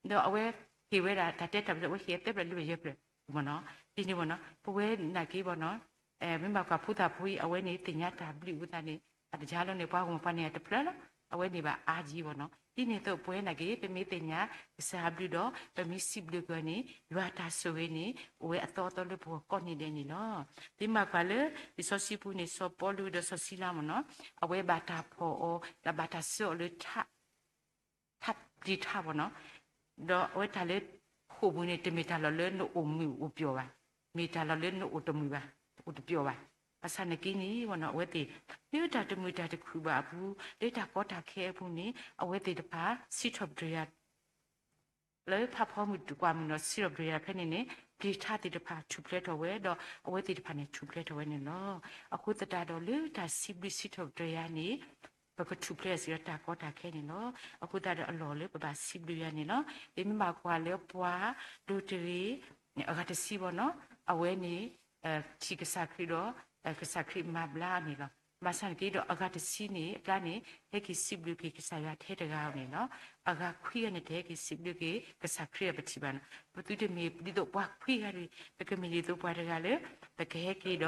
ဒီးအဝဲဟ့ၣ်ဝဲဒၣ်တၢ်တဲတၢ်ဘျုး အဝဲဟ့ၣ်သၢဖျၢၣ်လွံၢ်ဖျၢၣ်ယဲၢ်ဖျၢၣ်မ့ၢ်နီၤ ဒ်န့ၣ်မ့ၢ်နီၤ ပဝဲနာ်က့မ့ၢ်နီၤ မ့ၢ်ဘၣ်ကွၢ်ဖိသၣ်ဖိအံၤ အဝဲန့ၣ်သ့ၣ်ညါတၢ်ဘျုးအဃိသတးန့ၣ် အတယါလီၤန့ၣ် ပှၤဂီၢ်မုၢ်ပှၤန့ၣ်တဖျၢၣ်လီၤ အဝဲန့ၣ်ဘၣ်အါကံမ့ၢ်နီၤ ဒ်န့ၣ်အသိးပဝဲနာ်က့ ပမ့ၢ်သ့ၣ်ညါကစၢ်အဘျုးဒီး ပမ့ၢ်စံးဘျုးက့ၤန့ၣ် ယွၤတၢ်ဆိၣ်ဂ့ၤန့ၣ် အိၣ်ဝဲအသီအသီလၢပဂီၢ်ကိးနံၤဒဲးန့ၣ်လီၤ. ပမ့ၢ်ကွၢ်လၢ လံာ်စီဆှံပူၤန့ၣ် စီၤပီလူးဒီးစီၤစံလၤမ့ၢ်နီၤ အဝဲဘၣ်တၢ်ဖီၣ်အီၤ ဒီးဘၣ်တၢ်ဆှၢအီၤလၢ ထးပျံၤထးမ့ၢ်နီၤ ဒီးအဝဲတၢ်လၢ ဃိာ်ပူၤန့ၣ် တမ့ၢ်တၢ်လီၢ်လၢနအိၣ်မုာ်အိၣ်ပျီၢ်ဘၣ်, မ့ၢ်တၢ်လီၢ်လၢနအိၣ်တမုာ်ဘၣ်, အိၣ်တပျီၢ်ဘၣ်. ဘၣ်ဆၣ်နာ်က့န့ၣ်မ့ၢ်နီၤ အဝဲသ့ၣ် လၢတၢ်တမုာ်တၢ်တခုၣ်ဘၣ်အပူၤ, လၢတၢ်ကီတၢ်ခဲအပူၤန့ၣ် အဝဲသ့ၣ်တဖၣ် စံးထီၣ်ပတြၢၤယၤ လၢဖးဖီမုၢ်တကွၢ်မုၢ်နီၤ စံးထီၣ်ပတြၢၤယၤဖဲန့ၣ်န့ၣ် ပျံၤထးသ့ၣ်တဖၣ်ထူၣ်ဖျဲးထီၣ်ဝဲဒီး အဝဲသ့ၣ်တဖၣ်န့ၣ်ထူၣ်ဖျဲးထီၣ်ဝဲန့ၣ်လီၤ. အဃိသတးဒီးလၢတၢ်စံးဘျုးစံးထီၣ်ပတြၢၤယၤန့ၣ် ပကထူၣ်ဖျဲးစ့ၢ်ကီးတၢ်ကီတၢ်ခဲန့ၣ်လီၤ. အဃိသတးဒီးအလီၢ်လၢပဘၣ်စံးဘျုးယၤန့ၣ်လီၤ. ပမ့ၢ်ဘၣ်ကွၢ်လၢပှၤဒိၣ်တဂ့ၤ အဂၤတဆံဘၣ်နီၤ အဝဲန့ၣ် ထံၣ်ကစၢ်ခရံာ်ဒီး ကစၢ်ခရံာ်မၤဘျါအီၤန့ၣ်လီၤ. ဘၣ်ဆၣ်နာ်က့ဒီးအဂၤတဆံန့ၣ် အကျါန့ၣ် ဟဲက့ၤစံးဘျုးက့ၤကစၢ်ယွၤထဲတဂၤန့ၣ်လီၤ. အဂၤခွံဂၤန့ၣ် တဟဲက့ၤစံးဘျုးက့ၤကစၢ်ခရံာ်အပထံၣ်ဘၣ်နီၤ. ပသုတမ့ၢ်ဒ်သိးပှၤခွံဂၤတဂ့ၤ, ပကမ့ၢ်ဒ်သိးပှၤတဂၤလၢ ပကဟဲက့ၤဒီး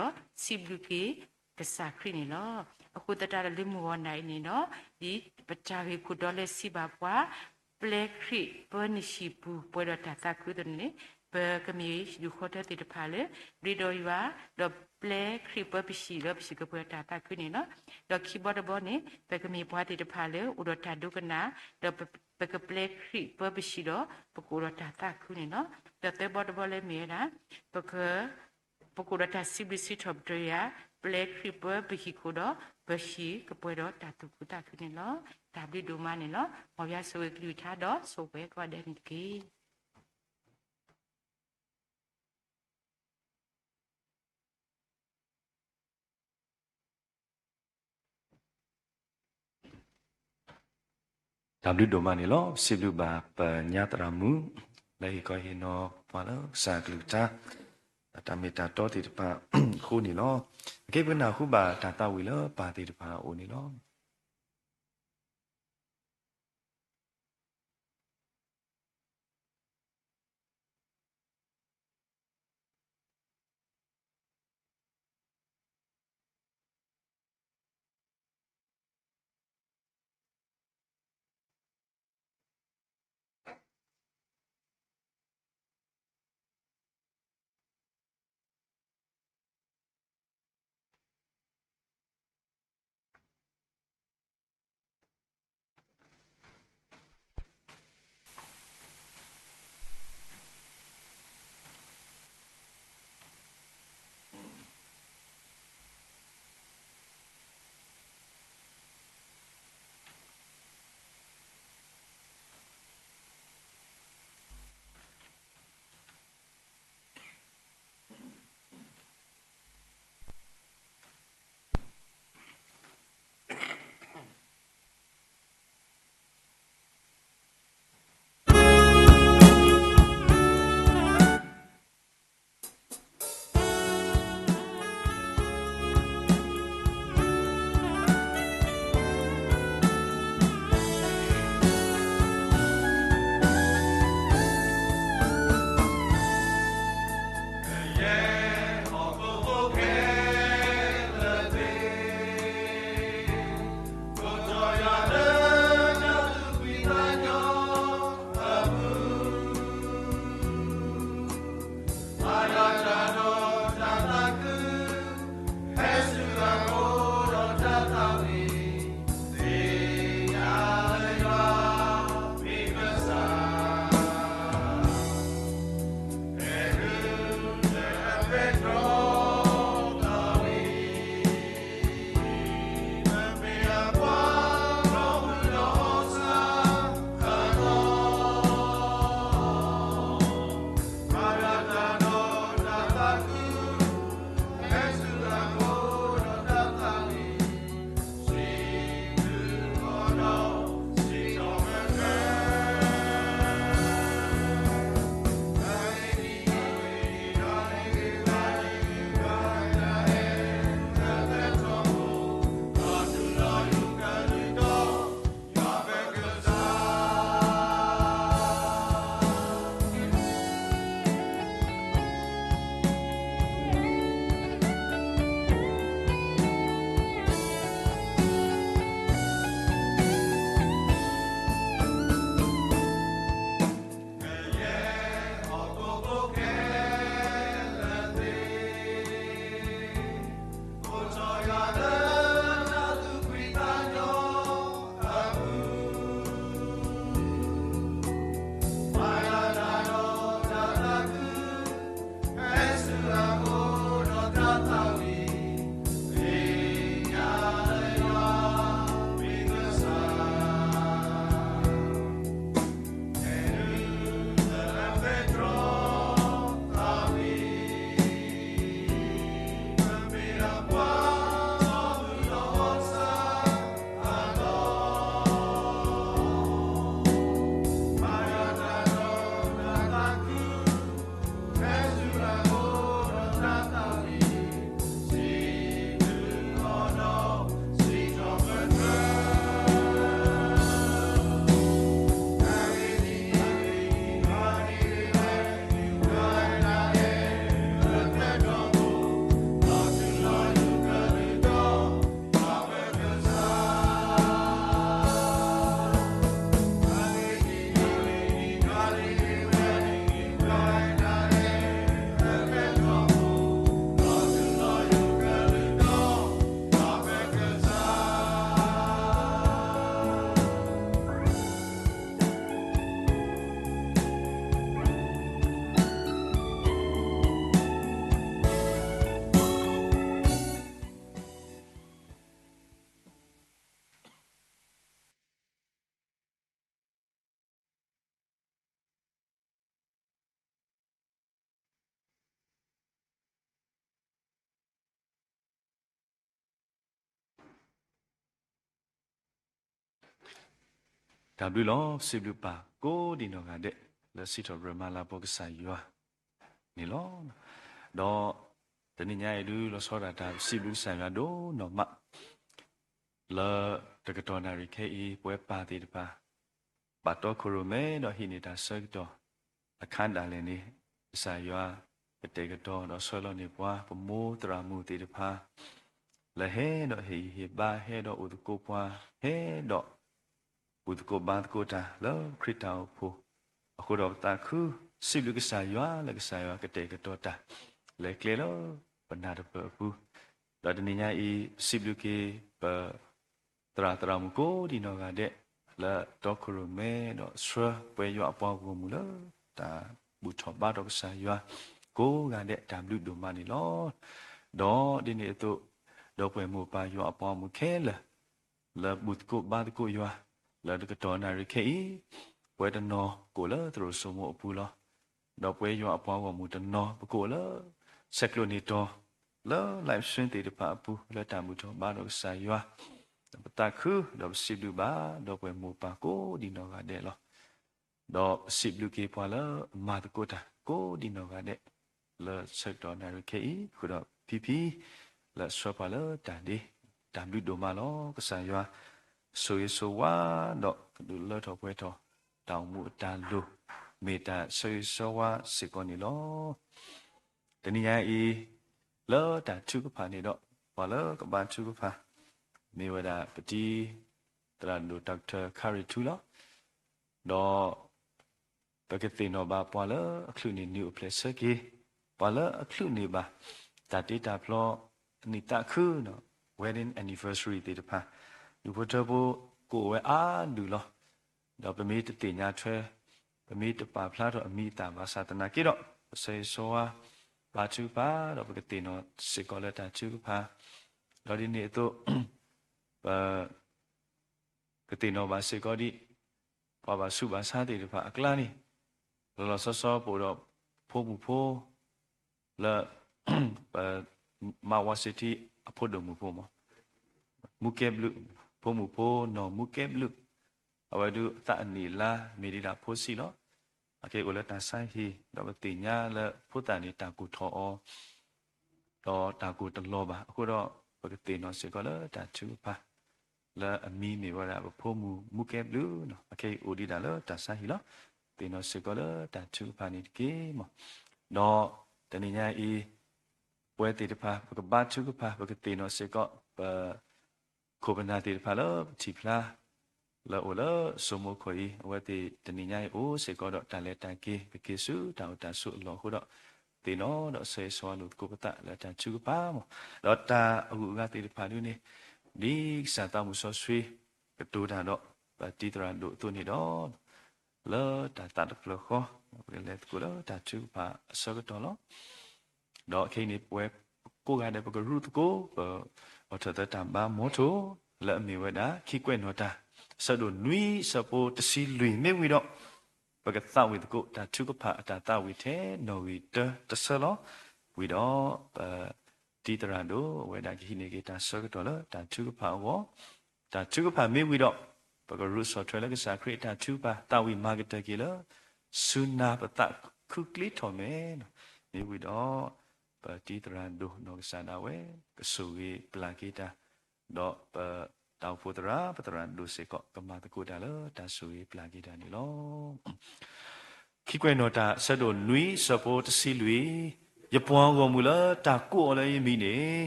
စံးဘျုးက့ၤ ကစၢ်ခရံာ်န့ၣ်လီၤ. အဃိသတးဒီးလၢမုၢ်ဂီၤနၤအံၤန့ၣ်ဒီး ဒ်ပတၢ်ဂ့ၢ်ခိၣ်တီလၢစံးဘၣ်ပှၤ ပျဲခရံာ်ပၢနဟံၣ်ပူၤပှဲၤဒီးတၢ်သးခုသ့ၣ်န့ၣ်, ပကမ့ၢ်ဟံၣ်ဒူၣ်ဃီထၢသ့ၣ်တဖၣ်လၢ ရ့ဒီးယွၤ, ဒီးပျဲခရံာ်ပၢပဟံၣ်ဒီးပဟံၣ်ကပှဲၤဒီးတၢ်သးခုန့ၣ်လီၤ. ဒီးခံဘီတဘီန့ၣ် ပကမ့ၢ်ပှၤသ့ၣ်တဖၣ်လၢအိၣ်ဒီးတၢ်ဒိကနၣ်, ဒီးပကပျဲခရံာ်ပၢပဟံၣ်ဒီး ပကအိၣ်ဒီးတၢ်သးခုန့ၣ်လီၤ. ဒီးသၢဘီတဘီလၢမ့ၢ်ဝဲဒၣ် ပကအိၣ်ဒီးတၢ်စံးဘျုးစံးထီၣ်ပတြၢၤယွၤ, ပျဲခရံာ်ပၢပဟံၣ်ခိၣ်ဒီး ပဟံၣ်ကပှဲၤဒီးတၢ်သူၣ်ခုသးခုန့ၣ်လီၤ. တၢ်ဘျုးဒိၣ်မးန့ၣ်လီၤ. မ်ယွၤဆိၣ်ဂ့ၤကလုၢ်ကထါဒီးဆိၣ်ဂ့ၤပှၤကိးဂၤဒဲးန့ၣ်တက့ၢ်. တၢ်ဘျုးဒိၣ်မးန့ၣ်လီၤ. ပစံးဘျုးဘၣ်ပညါသရၣ်မုၣ် လၢဟ့ၣ်ခီဟ့ၣ်နီၤပှၤလၢကစၢ်ကလုၢ်ကထါ တၢ်မ့ၢ်တၢ်တီသ့ၣ်တဖၣ်အဃိန့ၣ်လီၤ. အခဲအံၤပကနၢ်ဟူဘၣ်တၢ်သးဝံၣ်လၢပၢ်သ့ၣ်တဖၣ်အအိၣ်န့ၣ်လီၤ. တၢ်ဘျုးလီၤ. ပစံးဘျုးပၢ်ကိးဒံးနီၢ်ဂၤဒဲး လၢစံးထီၣ်ပတြၢၤမၤလၤကပီၤကစၢ်ယွၤန့ၣ်လီၤ. ဒီးတနံၤညါအံၤဒုး လီၤဆီဒၣ်တၢ်ပစံးဘျုးကစၢ်ယွၤဒိၣ်နီၢ်မး လၢတကတီၢ်နၣ်ရံၣ်ခဲအံၤ ပဝဲပၢ်သ့ၣ်တဖၣ် ပာ်တီခိၣ်ရိၣ်မဲဒီးဟံးန့ၢ်တၢ်ဆၢကတီၢ်အခါဒၣ်လဲာ်န့ၣ်, ကစၢ်ယွၤကတဲာ်ကတီၤဒီးဆှၢလီၤန့ၢ်ပှၤ ပမိၢ်သရၣ်မုၣ်သ့ၣ်တဖၣ် လၢဟဲဒီးဟ့ၣ်ဂံၢ်ဟ့ၣ်ဘါ ဟဲဒီးအိၣ်သကိးပှၤ, ဟဲဒီးဘူၣ်သကိးဘါသကိးတၢ်လၢခရံာ်တၢ်အိၣ်ဖှိၣ်အဃိဒီး ပသးခုစံးဘျုးကစၢ်ယွၤလၢကစၢ်ယွၤကတဲာ်ကတီၤတၢ် လဲၤကျဲလၢပနၢ်တပၢၢ်အပူၤ, ဒီးတနံၤညါအံၤ ပစံးဘျုးက့ၤပ သရၣ်သရၣ်မုၣ်ကိးဒံးနီၢ်ဂၤဒဲး လၢတီခိၣ်ရိၣ်မဲဒီးဆှၢပှၤယွၤအပှၤဂီၢ်မုၢ်လၢ တၢ်ဘူၣ်ထီၣ်ဘါထီၣ်ကစၢ်ယွၤ ကိးဂၤဒဲးတၢ်ဘျုးဒိၣ်မးန့ၣ်လီၤ. ဒီးဒ်န့ၣ်အသိး ဒီပုၢ်ဝဲၢ်မိၢ်ပၢ်ယွၤအပှၤဂီၢ်မုၢ်ခဲလၢာ် လၢဘူၣ်သကိးဘါသကိးယွၤ လၢတကတီၢ်နၣ်ရံၣ်ခဲအံၤ ပဝဲတနီၤကအိၣ်လၢသရိာ်စိမိၤအပူၤလီၤ. ဒီးပှၤယွၤအပှၤဂီၢ်မုၢ်တနီၤ ပကအိၣ်လၢ ဆဲးကျိးန့ၢ်တီၤ လၢ live stream သ့ၣ်တဖၣ်အပူၤ လၢတၢ်ဘူၣ်ထီၣ်ဘါထီၣ်ကစၢ်ယွၤ, ဒီးပသးခု ဒီးပစံးဘျုးဘၣ် ဒီပုၢ်ဝဲၢ်မိၢ်ပၢ်ကိးဒံးနီၢ်ဂၤဒဲးလီၤ. ဒီးပစံးဘျုးက့ၤပှၤလၢအမၤသကိးတၢ်ကိးဒံးနီၢ်ဂၤဒဲး လၢဆၢကတီၢ်နၣ်ရံၣ်ခဲအံၤ ဃုာ်ဒီးဖံဖံ လၢအဆှၢပှၤလၢတၢ်ဒ့ တၢ်ဘျုးဒိၣ်မးလီၤ. ကစၢ်ယွၤ ဆိၣ်ဂ့ၤဆိၣ်ဝါ ဒီးကဒုးလၢထီၣ်ပှဲၤထီၣ် တၢ်အိၣ်မူအတၢ်လိၣ် မ့ၢ်တၢ်ဆၢဂ့ၤဆၢဝါစ့ၢ်ကီးန့ၣ်လီၤ. တနံၤညါအံၤ လၢတၢ်ထုကဖၣ်န့ၣ်ဒီး ပှၤလၢကဘါထုကဖၣ် မ့ၢ်ဝဲဒၣ်ပတံၤ သရၣ်ဒိၣ် Doctor ခါရံၣ်ထူလီၤ. ဒီး ပကသ့ၣ်နီၣ်ဘၣ်ပှၤလၢအချုးန့ၢ်နံၣ်အိၣ်ဖျဲၣ်ဆၢက့ၤ, ပှၤလၢအချုးန့ၢ်ဘၣ် တၢ်တ့တၢ်ဖျီ နံၣ်သးခု wedding anniversary သ့ၣ်တဖၣ်, ဒူၣ်ဖိထၢဖိ ကအိၣ်ဝဲအါဒူၣ်လီၤ. ဒီးပမ့ၢ်တသ့ၣ်ညါထွဲ, ပမ့ၢ်တပာ်ဖျါထီၣ်အမံၤအသၣ်ဘၣ်ဆၣ်သနာ်က့ဒီး ပဆၢဂ့ၤဆၢဝါ ဘါထုကဖၣ် ဒီးပကသ့ၣ်နီၣ်စ့ၢ်ကီးလၢတၢ်ထုကဖၣ်, ဒီးဒ်န့ၣ်အသိး ပ ကသ့ၣ်နီၣ်ဘၣ်စ့ၢ်ကီးဒ် ပှၤဘၣ်ဆူးဘၣ်ဆါသ့ၣ်တဖၣ်အကျါန့ၣ်, လီၤလီၤဆီဆီပအိၣ်ဒီး ဖိမုၣ်ဖိ လၢ ပ မါဝါစ့ထံအဖိဒိၣ်မုၣ်ဖိမး, မူကဲဘျုး, ဖိမုၣ်ဖိနီၢ်မူကဲဘျုး, အဝဲဒုးအသးအနံၣ်အလါ မ့ၢ်ဒံးဒၣ်ဖိဆံးလီၤ. အကဲအိၣ်လၢတၢ်ဆါဟံၣ် ဒီးပသ့ၣ်ညါလၢဖိသၣ်န့ၣ် တၢ်ကူၣ်ထီၣ်အီၤ ဒီးတၢ်ကူၣ်တလီၤဘၣ်အဃိဒီး ပကသ့ၣ်နီၣ်စ့ၢ်ကီးလၢတၢ်ထုကဖၣ် လၢအမံၤမ့ၢ်ဝဲဒၣ် ပဖိမုၣ်မူကဲဘျုးနီၤ, အခဲအံၤအိၣ်ဒံးဒၣ်လၢတၢ်ဆါဟံၣ်လီၤ. သ့ၣ်နီၣ်စ့ၢ်ကီးလၢတၢ်ထုကဖၣ်န့ၣ်တက့ၢ်မး. ဒီးတနံၤညါအံၤ ပဝဲသ့ၣ်တဖၣ် ပကဘါထုကဖၣ် ပကသ့ၣ်နီၣ်စ့ၢ်ကီး ပ ခိၣ်ပနၢ်သ့ၣ်တဖၣ်လၢပထံၣ်ဖျါ လၢအိၣ်လၢစိမိၤခိၣ်အံၤ အဝဲသ့ၣ်တနံၤညါအံၤအိၣ်စ့ၢ်ကီးဒီးတၢ်လဲၤတၢ်က့ၤ ကက့ၤဆူတၢ်အိၣ်တၢ်ဆိးအလီၢ်အဃိဒီး သ့ၣ်နီၣ်ဒီးဆၢဂ့ၤဆၢဝါလိာ်သကိးပသးလၢတၢ်ထုကဖၣ်မး. ဒီးတၢ်အဂုၤအဂၤသ့ၣ်တဖၣ်ဒုန့ၣ် ဒ်ကစၢ်သးမုၢ်စီဆှံ ကတိၤတၢ်ဒီး ပတံၤသရၣ်ဒိၣ်အသိးန့ၣ်ဒီး လၢတၢ်သးတဖျၢၣ်ဃီ ပကလဲၤသကိးလၢတၢ်ထုကဖၣ်အဆၢကတီၢ်လီၤ. ဒီးခဲအံၤန့ၣ် ပဝဲကိးဂၤဒဲး ပကရူၢ်သကိး ပအိးထီၣ်သၢတၢ်ဘါမီထိၣ် လၢအမ့ၢ်ဝဲဒၣ် ခံကွဲးနီၣ်တၢ် ဆၢဒိၣ်နွံ ဆၢဖိတဆံလွံၢ် မ့ၢ်ဝံၤဒီး ပကသးဝံၣ်သကိး တၢ်ထုကဖၣ်အတၢ်သးဝံၣ်ထဲနီၣ်ဂံၢ်တၢတဆၢလီၤ. ဝံၤဒီး ပတံၤသရၣ်ဒိၣ် အဝဲဒၣ်ကဟံးန့ၢ်က့ၤတၢ်ဆၢကတီၢ်လၢတၢ်ထုကဖၣ်အဂီၢ် တၢ်ထုကဖၣ်မ့ၢ်ဝံၤဒီး ပကရူးဆီၣ်ထွဲလၢကစၢ်ခရံာ်အတၢ်ထုကဖၣ် သးဝံၣ်မၤကတၢၢ်က့ၤလၢ ဆူနၤပသးခုကျ့ထီၣ်မဲာ်န့ၣ်. မ့ၢ်ဝံၤဒီး ပတံၤသရၣ်ဒိၣ်နီၢ်ကစၢ်ဒၣ်ဝဲ ကဆိၣ်ဂ့ၤပျၢ်က့ၤတၢ်, ဒီးပတၢ်အိၣ်ဖှိၣ်သရၣ် ပသရၣ်ဒိၣ်စ့ၢ်ကီး ကမၤသကိးတၢ်လၢတၢ်ဆိၣ်ဂ့ၤပျၢ်က့ၤတၢ်န့ၣ်လီၤ. ခံကွဲးနီၣ်တၢ် ဆၢဒိၣ်နွံ ဆၢဖိတဆံလွံၢ်, ယပှၤဂီၢ်မုၢ်လၢတၢ်ကိးအီၤလၢယမံၤန့ၣ်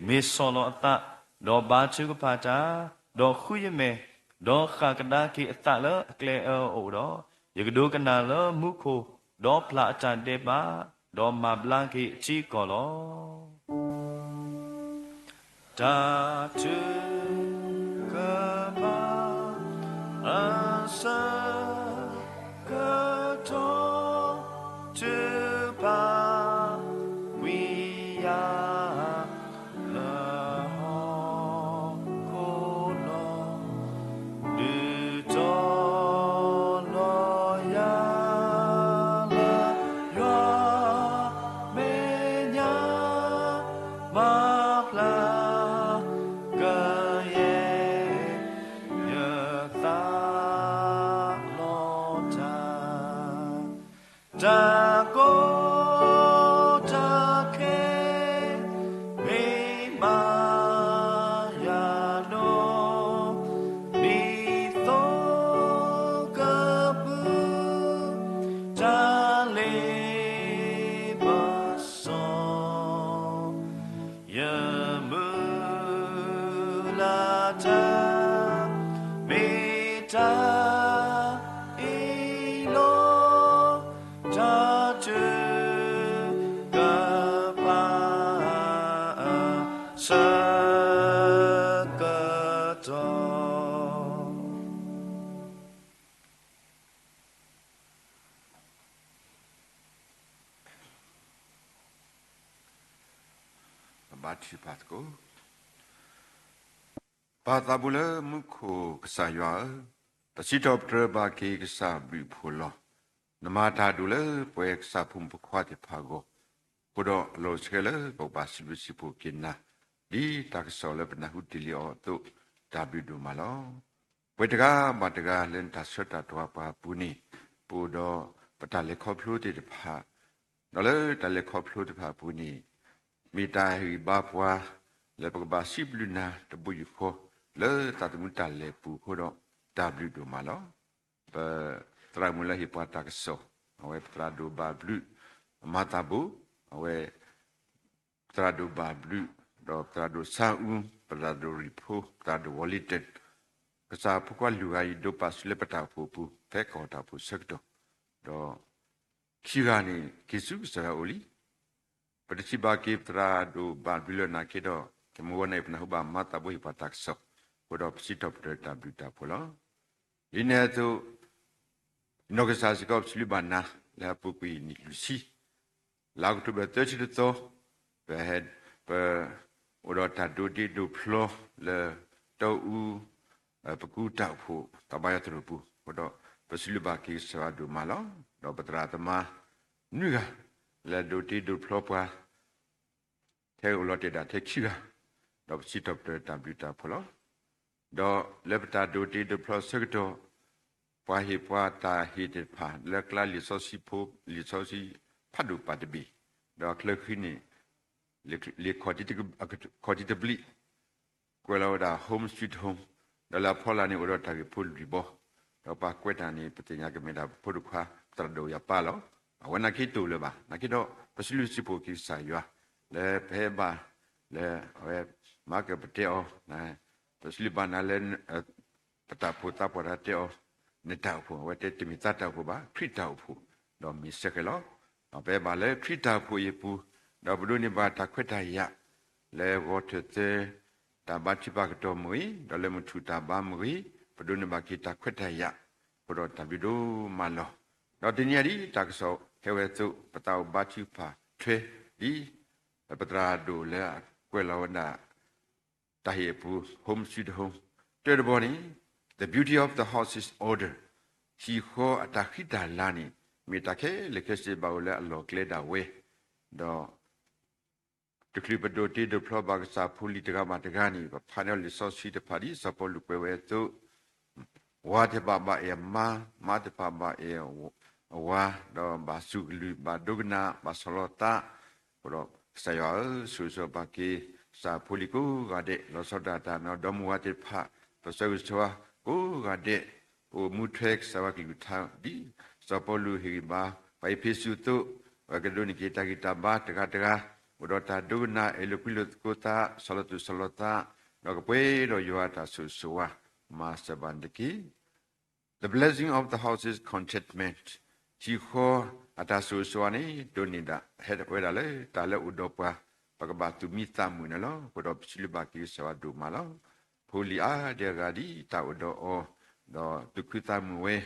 မ့ၢ်ဆီၣ်လီၤအသး, ဒီးဘါထုကဖၣ်တၢ်, ဒီးဃုယမဲာ်, ဒီးဃၣ်ကဒါက့ၤအသးလၢအကျဲအၢအအိၣ်ဒီး, ယကဒိကနၣ်လၢမူခိၣ်, ဒီးပျၢ်အတၢ်ဒဲးဘး, ဒီးမၤဘျါက့ၤအထံအကီၢ်လီၤ. တၢ်ထုကဖၣ် အဆၢကတီၢ် ထုကဖၣ်ဝံယၤ လၢဟီၣ်ခိၣ်လီၤ. ဒုးတီၤလီၤယၤလၢ ယွၤမဲာ်ညါ မၤဘျါက ယမုၢ်လၢ်တၢ် မ့ၢ်တၢ်အ့ၣ်လိာ် တၢ်ထုကဖၣ်အဆၢကတီၢ်. ပဘါထုကဖၣ်သကိး. ပၢ်သးဘိလၢမူခိၣ်ကစၢ်ယွၤဧၢ, ပစံးထီၣ်ပတြၢၤဘၣ်က့ၤကစၢ်ဘျုးဖှိၣ်လီၤ. နမၤတၢ်ဒိၣ်လၢပဝဲကစၢ်ဖိမုၣ်ဖိခွါသ့ၣ်တဖၣ်အဂီၢ်, အဃိဒီးအလီၢ်အိၣ်ဆၢကတီၢ်လၢပကဘၣ်စံးဘျုးစံးဖှိၣ်က့ၤနၤ, ဒ်တၢ်ကစီၣ်လၢပနၢ်ဟူတ့ၢ်လံအီၤအသိး, တၢ်ဘျုးဒိၣ်မးလီၤ. ပှဲၤတဂၤဘၣ်တဂၤလၢနတၢ်ဆၢတၢ်တီၤပှၤအပူၤန့ၣ်, ပအိၣ်ဒီးပတၢ်လဲၤခီဖျိသ့ၣ်တဖၣ်, ဒီးလၢတၢ်လဲၤခီဖျိသ့ၣ်တဖၣ်အပူၤန့ၣ်, မ့ၢ်တၢ်ဟ့ၣ်ဂံၢ်ဘါပှၤ လၢပကဘၣ်စံးဘျုးနၤတဘိယူၢ်ဃီ, လၢသးသမူတၢ်လဲၤပူၤအဃိဒီး, တၢ်ဘျုးဒိၣ်မးလီၤ. ပသရၣ်မုၣ်လၢဟ့ၣ်ပှၤတၢ်ကစီၣ်, အဝဲပသရၣ်ဒိၣ်ဘၣ်ဘျုး, အမၤသးဘိ, အဝဲ ပသရၣ်ဒိၣ်ဘၣ်ဘျုး, ဒီးပသရၣ်ဒိၣ်ဆါအူ, ပသရၣ်ဒိၣ်ရံၣ်ဖိ, ပသရၣ်ဒိၣ်ဝီလံတၢၣ်, ကစၢ်ဖိခွါလွံၢ်ဂၤအံၤ ဒိးပာ်စုလၢပတၢ်အိၣ်ဖှိၣ်အပူၤ ဖဲကီၢ်တၢ်အိၣ်ဖှိၣ်ဆၢကတီၢ်, ဒီးခံဂၤန့ၣ် က့ၤဆူကစၢ်ယွၤအအိၣ်လံ. ပတထံၣ်ဘၣ်က့ၤပသရၣ်ဒိၣ်ဘၣ်ဘျုးလၢနာ်က့ဒီး, တမုၢ်ဝဲနၤအံၤ ပနၢ်ဟူဘၣ်မၤသးဘိဟ့ၣ်ပှၤတၢ်ကစီၣ်, အဃိဒီးပစံးထီၣ်ပတြၢၤတၢ်ဘျုးတၢ်ဖှိၣ်လီၤ. ဒ်န့ၣ်အသိး, နီၢ်ကစၢ်စ့ၢ်ကီး ပစံးဘျုးဘၣ်နၤ လၢအပူၤကွံာ်နံၣ်လွံၢ်ဆံ, လါအီးကထိဘၢၣ် သၢဆံတသီ, ပဟဲ, ပ, အိၣ်ဒီးတၢ်ဒိးတ့ဒိးဖျီလၢ တီအူ, ပကူတၢ်အိၣ်ဖှိၣ် သးဘါယွၤသရိာ်ပူၤ, အဃိဒီးပစံးဘျုးဘၣ်က့ၤကစၢ်ယွၤဒိၣ်မးလီၤ. ဒီးပသရၣ်သမါ နွံဂၤ လၢဒိးတ့ဒိးဖျီပှၤ ထဲအိၣ်လီၤတဲာ်ဒၣ်ထဲခံဂၤ, ဒီးပစံးထီၣ်ပတြၢၤတၢ်ဘျုးတၢ်ဖှိၣ်လီၤ. ဒီးလၢပတၢ်ဒိးတ့ဒိးဖျီဆၢကတီၢ်, ပှၤဟ့ၣ်ပှၤတၢ်ဟ့ၣ်သ့ၣ်တဖၣ် လၢကျါလံာ်စီဆှံဖိ, လံာ်စီဆှံဖးဒိၣ်ပာ်တဘ့ၣ်, ဒီးအချၢဃံန့ၣ်, လံာ်ခီၣ်ထံးတဘျံး, ကွဲးလီၤဝဲဒၣ် Home Sweet Home, ဒီးလၢအဖီလာ်န့ၣ် အိၣ်ဒီးတၢ်ဂ့ၢ်ဖိလွံၢ်ဘီ, ဒီးပှၤကွဲးတၢ်န့ၣ် ပသ့ၣ်ညါကမ့ၢ်ဒၣ်ပဖိဒိၣ်ခွါ သရၣ်ဒိၣ်ယၤပၢ်လီၤ. အဝဲနာ်က့တအိၣ်လၢၤဘၣ်, နာ်က့ဒီး ပစံးဘျုးစံးဖှိၣ်က့ၤကစၢ်ယွၤ, လၢပဟဲဘၣ်, လၢအဝဲမၤကပတဲအီၤ, ပစံးဘျုးဘၣ်နၤလၢ ပတၢ်အိၣ်ဖှိၣ်သးပှၢ်တၢ်တဲအီၤ, နတၢ်အိၣ်ဖှိၣ်, အဝဲတဲတမ့ၢ်သးတၢ်အိၣ်ဖှိၣ်ဘၣ်, ခရံာ်တၢ်အိၣ်ဖှိၣ်, ဒီးမ့ၢ်စ့ၢ်ကီးလီၤ. ပဟဲဘၣ်လၢခရံာ်တၢ်အိၣ်ဖှိၣ်အံၤအပူၤ, ဒီးပဒိးန့ၢ်ဘၣ်တၢ်ခွဲးတၢ်ယာ်, လၢဂီၤထၢၣ်သၢ တၢ်ဘါထုကဖၣ်ကတီၢ်မ့ၢ်ဂ့ၤ, ဒီးလၢမုၢ်ထူၣ်တၢ်ဘါမ့ၢ်ဂ့ၤ, ပဒိးန့ၢ်ဘၣ်က့ၤတၢ်ခွဲးတၢ်ယာ်, အဃိဒီးတၢ်ဘျုးဒိၣ်မးလီၤ. ဒီးတနံၤအံၤဒ်တၢ်ကစီၣ်ဟဲဝဲအသိး, ပသးအိၣ်ဘါထုကဖၣ်ထွဲဒ် ပသရၣ်ဒိၣ်လၢအကွဲးလီၤဝဲဒၣ် တၢ်ဟ့ၣ်အပူၤ Home Sweet Home, တၢတဘီန့ၣ်, The Beauty of the Houses Order, ဟံၣ်ဃီအတၢ်ဃံတၢ်လၤန့ၣ် မ့ၢ်တၢ်ခဲလၢာ်ခဲဆ့ဘၣ်အိၣ်လၢအလီၢ်ကျဲဒၣ်ဝဲ, ဒီး တချုးပဒိးတ့ဒိးဖျီဘၣ်ကစၢ်ဖိလံၤတဂၤဘၣ်တဂၤန့ၣ်, ပဖးန့ၢ်အီၤလံာ်စီဆှံတဖၣ်ဒ်စီၤပီလူးကွဲးဝဲအသိး, ဝၤသ့ၣ်တဖၣ်ဘၣ်အဲၣ်အမါ, မါသ့ၣ်တဖၣ်ဘၣ်အဲၣ်အဝၤ, ဒီးဘၣ်စူၢ်ကလုၢ်, ဘၣ်ဒိကနၣ်, ဘၣ်ဆီၣ်လီၤသး, အဃိဒီးကစၢ်ယွၤဧၢ, ဆိၣ်ဂ့ၤဆိၣ်ဝါဘၣ်က့ၤ ကစၢ်ဖိလံၤကိးဂၤဒဲး, လီၤဆီဒၣ်တၢ်ဒီးမုၢ်ဝါသ့ၣ်တဖၣ်, ပဆၢဂ့ၤဆၢဝါကိးဂၤဒဲး, ပအိၣ်မူထွဲကစၢ်ယွၤကလုၢ်ကထါ, ဒ်စီၤပီလူးဟ့ၣ်ဂံၢ်ဘါ ပှၤအ့းဖ့းစူးအသိး, အဝဲကဒိးန့ၢ်က့ၤတၢ်ဂံၢ်တၢ်ဘါတဂၤတဂၤ, အိၣ်ဒီးတၢ်ဒိကနၣ်, အဲၣ်လိာ်ကွံလိာ်သကိးသး, ဆီၣ်လီၤသူၣ်ဆီၣ်လီၤသး, ဒီးကပှဲၤဒီးယွၤအတၢ်ဆိၣ်ဂ့ၤဆိၣ်ဝါ, မၤစၢၤဘၣ်န့ၣ်တက့ၢ်. The blessing of the house is contentment. ဟံၣ်ဃီအတၢ်ဆိၣ်ဂ့ၤဆိၣ်ဝါန့ၣ် ဒိးန့ၢ်ဒၣ် ဟဲဝဲဒၣ်လၢတၢ်လၢအိၣ်ဒီးပှၤ, ပကဘၣ်သူၣ်မံသးမုာ်န့ၣ်လီၤ. အဃိဒီးပစံးဘျုးဘၣ်က့ၤကစၢ်ယွၤဒိၣ်မးလီၤ. ဖိလံၤအါဒံအါဂၤဒ်တၢ်အိၣ်ဒီးအီၤ, ဒီးသူၣ်ခုသးမုာ်ဝဲ